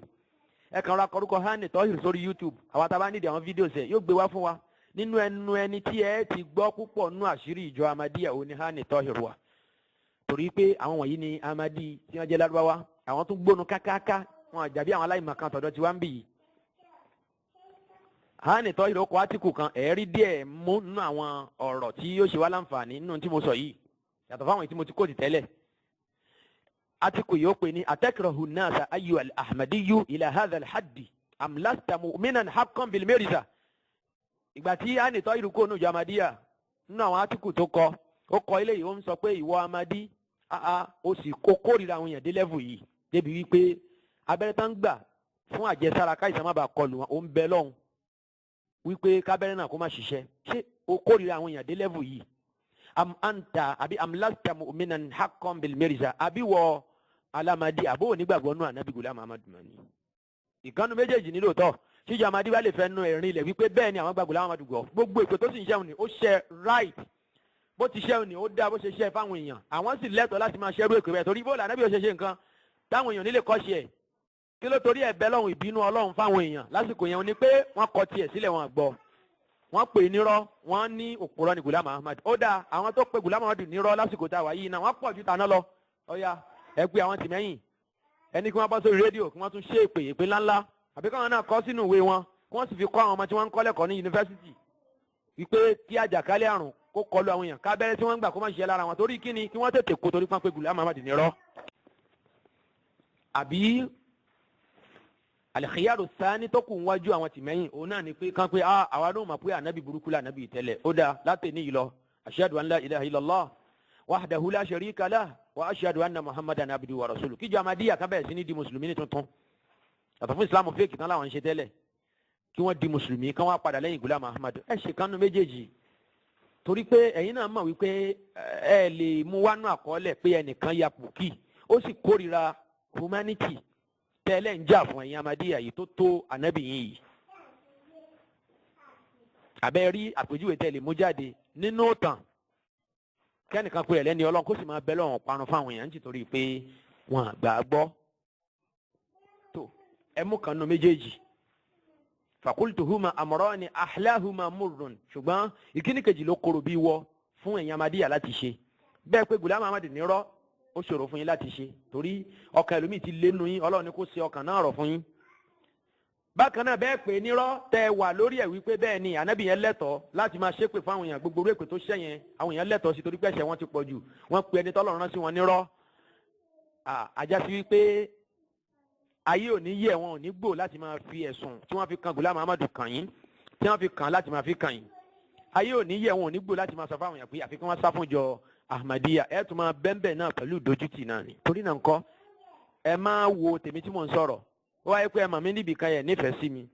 Ẹ kàn ra kọrúkọ Hani Tohir sórí YouTube. Àwa tá a bá nídìí àwọn fídíò sẹ, yóò gbé wá fún wa. Nínú ẹnu ẹni tí ẹ ti gbọ́ púpọ̀ nínú àṣírí ìjọ Amadíyà, òní Hani Tohir wà, torí pé àwọn wọ̀nyí ni Amadi tí wọ́n jẹ́ Lárúbáwá, àwọn tó gbónu kákáká wọn àjàbí àwọn aláìmọ̀kan tọ̀dọ̀ tí wọ́n ń bì yìí. Hani Tohir ó kọ átíkù kan, ẹ̀ẹ́rí díẹ̀ mú nínú àwọn ọ̀rọ̀ tí yóò ṣe wá láǹfààní nínú tí mo sọ yìí, yàtọ̀ fáwọn tí mo ti kóòtù tẹ́lẹ̀. Átíkù yìí ó pè ní أتكره الناس أيها الأحمدي إلى هذا الحد أم لست مؤمنا حقا بالميرزا. Ìgbà tí Hani Tohir kó nù ìjọ Amadíyà, nínú àwọn átíkù tó kọ, ó kọ eléyìí, ó ń sọ pé ìwọ Amadi, ó sì kó kórìíra àwọn èèyàn dé level yìí, débi wípé abẹ́rẹ́ tán gbà fún àjẹsára káìsàn má bàa kọlù wọn, ó ń bẹ lọ́hùn wípé kábẹ́rẹ́ náà kó má ṣiṣẹ́. Ṣé o kórìíra àwọn èèyàn dé level yìí? أم أنت àbí أم لست مؤمنا حقا بالميرزا, àbí wọ alamadi, àbó onígbàgbọ́ nù ànábì Gulam Ahmad mani? Ìkànnì méjèèjì nílò tọ́ síjọ Amadi bá lè fẹ́ nu ẹ̀rín ilẹ̀ wípé bẹ́ẹ̀ ni àwọn gba Gulam Ahmad gbọ́, gbogbo èpè tó sì ń ṣẹ́wọ̀n ni ó ṣe right, bó ti ṣẹ́wọ̀n ni ó dá, bó ṣe ṣe fáwọn èèyàn, àwọn sì lẹ́tọ̀ọ́ láti máa ṣẹ́rú èpè bẹ́ẹ̀, torí bóòlù ànábì ó ṣe ṣe nǹkan táwọn èèyàn nílé kọ́ ṣe ẹ̀. Kí ló torí ẹ̀ bẹ́ lọ́hùn ìbínú Ọlọ́run fáwọn èèyàn lásìkò yẹn ni pé wọ́n kọ tiẹ̀ sílẹ̀, wọn gbọ́, wọ́n pè é nírọ́, wọ́n ní òpùrọ́ ní Gulam Ahmad. Ó dáa, àwọn tó pe Gulam Ahmad nírọ́ lásìkò tá a wà yìí náà, wọ́n pọ̀ ju tàná lọ. Ọ̀ya, ẹ pé àwọn tìmẹ́yìn ẹni kí wọ́n bọ́ sórí rédíò, kí wọ́n tún ṣe èpè, èpè ńláńlá, àbí káwọn náà kọ́ sínú ìwé wọn, kí wọ́n sì fi kọ́ àwọn ọmọ tí wọ́n ń kọ́ lẹ́kọ̀ọ́ ní yunifásitì wípé kí àjàkálẹ̀ àrùn kó kọlu àwọn èèyàn, kábẹ́rẹ́ tí wọ́n ń gbà kó má ṣiṣẹ́ lára wọn. Torí kíni? Kí wọ́n tètè kó, torí pọ́n pé Gulam Ahmad nírọ́. Àbí الخيار الثاني tó kù wájú àwọn tìmẹ́yìn, òun náà ni pé kán pé àwa náà mọ̀ pé ànábì burúkú là ànábì tẹ́lẹ̀. Ó dáa, látẹ̀ní yìí lọ, أشهد أن لا إله إلا الله وحده لا شريك له وأشهد أن محمدا عبده ورسوله. Kíjọ Amadíyà kan bẹ̀rẹ̀ sí ní di mùsùlùmí ní tuntun, yàtọ̀ fún Islam fake tán láwọn ń ṣe tẹ́lẹ̀, kí wọ́n di mùsùlùmí, kán wá padà lẹ́yìn Gulam Ahmad. Ẹ ṣe kánú méjèèjì, torí pé ẹ̀yin náà mọ̀ wípé ẹ lè mú wánú àkọọ́lẹ̀ pé ẹnìkan ya pòkì, ó sì kórìíra humanity tẹ́lẹ̀ ń jà fún ẹ̀yin Amadíyà yìí tó tó ànábì yín yìí. Àbẹ́ rí àpèjúwe tẹ́ lè mú jáde nínú ìtàn, kẹ́nìkan pé ẹlẹ́ni Ọlọ́run, kó sì máa bẹ́ lọ́wọ́n parun fáwọn èèyàn nítorí pé wọn àgbà gbọ́ tó? Ẹ mú kan nínú méjèèjì. فقلت هما أمران أحلاهما مر. Ṣùgbọ́n ìkíní kejì ló korò bí wọ fún ẹ̀yin Amadíyà láti ṣe bẹ́ẹ̀. Pé Gulam Ahmad nírọ́, ó ṣòro fún yín láti ṣe, torí ọkàn ẹlòmíì ti lé nu yín. Ọlọ́run ní kó ṣe ọkàn náà rọ̀ fún yín. Bákan náà, bẹ́ẹ̀ pé nírọ́ tẹ wà lórí ẹ̀ wípé bẹ́ẹ̀ ni ànábì yẹn lẹ́tọ̀ọ́ láti máa ṣépè fún àwọn èèyàn, gbogbo orí èpè tó ṣẹ́ yẹn, àwọn èèyàn lẹ́tọ̀ọ́ sí, torí pé ẹ̀ṣẹ̀ wọn ti pọ̀ jù, wọ́n pe ẹni tọ́lọ́run rán sí wọn nírọ́. Àjásí wípé ayé ò ní yẹ wọn, ò ní gbò láti máa fi ẹ̀sùn tí wọ́n fi kan Gulam Ahmad kàn yín, tí wọ́n fi kàn láti máa fi kàn yín. Ayé ò ní yẹ wọn, ò ní gbò láti máa sọ fáwọn èèyàn pé àfi kí wọ́n sá fún jọ Ahmadiyya. Ẹ tún máa bẹ́ńbẹ̀ náà pẹ̀lú ìdójútì náà ni. Torí náà ńkọ́, ẹ máa wo tèmi tí mò ń sọ̀rọ̀, ó wáyé pé ẹ mọ̀ mí níbi kan yẹn nífẹ̀ẹ́ sí mi,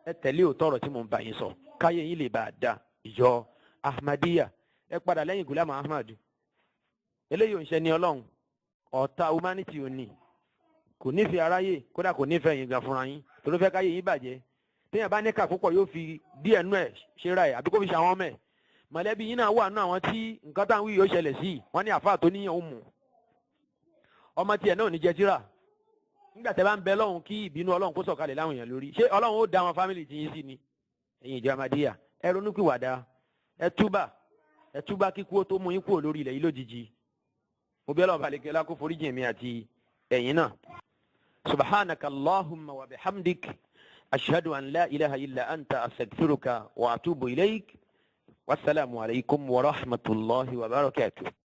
ẹ tẹ̀lé òótọ́ ọ̀rọ̀ tí mò ń bá yín sọ, káyé yín lè bá a da. Ìjọ Ahmadiyya, ẹ padà lẹ́yìn Gulam Ahmad. Eléyìí ò ń ṣe ní Ọlọ́run, ọ̀tá humanity ò ní. Kò nífẹ̀ẹ́ aráyé, kódà kò nífẹ̀ẹ́ yín gan fúnra yín, torí fẹ́ káyé yín bàjẹ́. Téèyàn bá níkà púpọ̀, yóò fi díẹ̀ nú ẹ̀ ṣe ra ẹ̀ àbí kó fi ṣe àwọn ọmọ ẹ̀. Mọ̀lẹ́bí yín náà wà nú àwọn tí nǹkan táwọn wí yóò ṣẹlẹ̀ sí. Wọ́n ní àfáà tó níyàn ó mú ọmọ tiẹ̀ náà ò ní jẹ tíra. Nígbà tẹ́ bá ń bẹ lọ́hùn kí ìbínú Ọlọ́run kó sọ̀kalẹ̀ láwọn èèyàn lórí, ṣé Ọlọ́run ó dá wọn family tí yín sí ni? Ẹ̀yin ìjọ Ahmadiyya, ẹ ronúpìwàdà, ẹ túbà, ẹ túbà kíkú ó tó mú yín kúrò lórí ilẹ̀ yìí lójijì. Mo bí Ọlọ́run balẹ̀ kẹ́lá kó foríjì mi àti ẹ̀yin náà. Subhanaka Allahumma wa bihamdik, ashhadu an la ilaha illa anta, astaghfiruka wa atubu ilayk. Wasalaamu alaykum wa rahmatulahi wa barakatuh.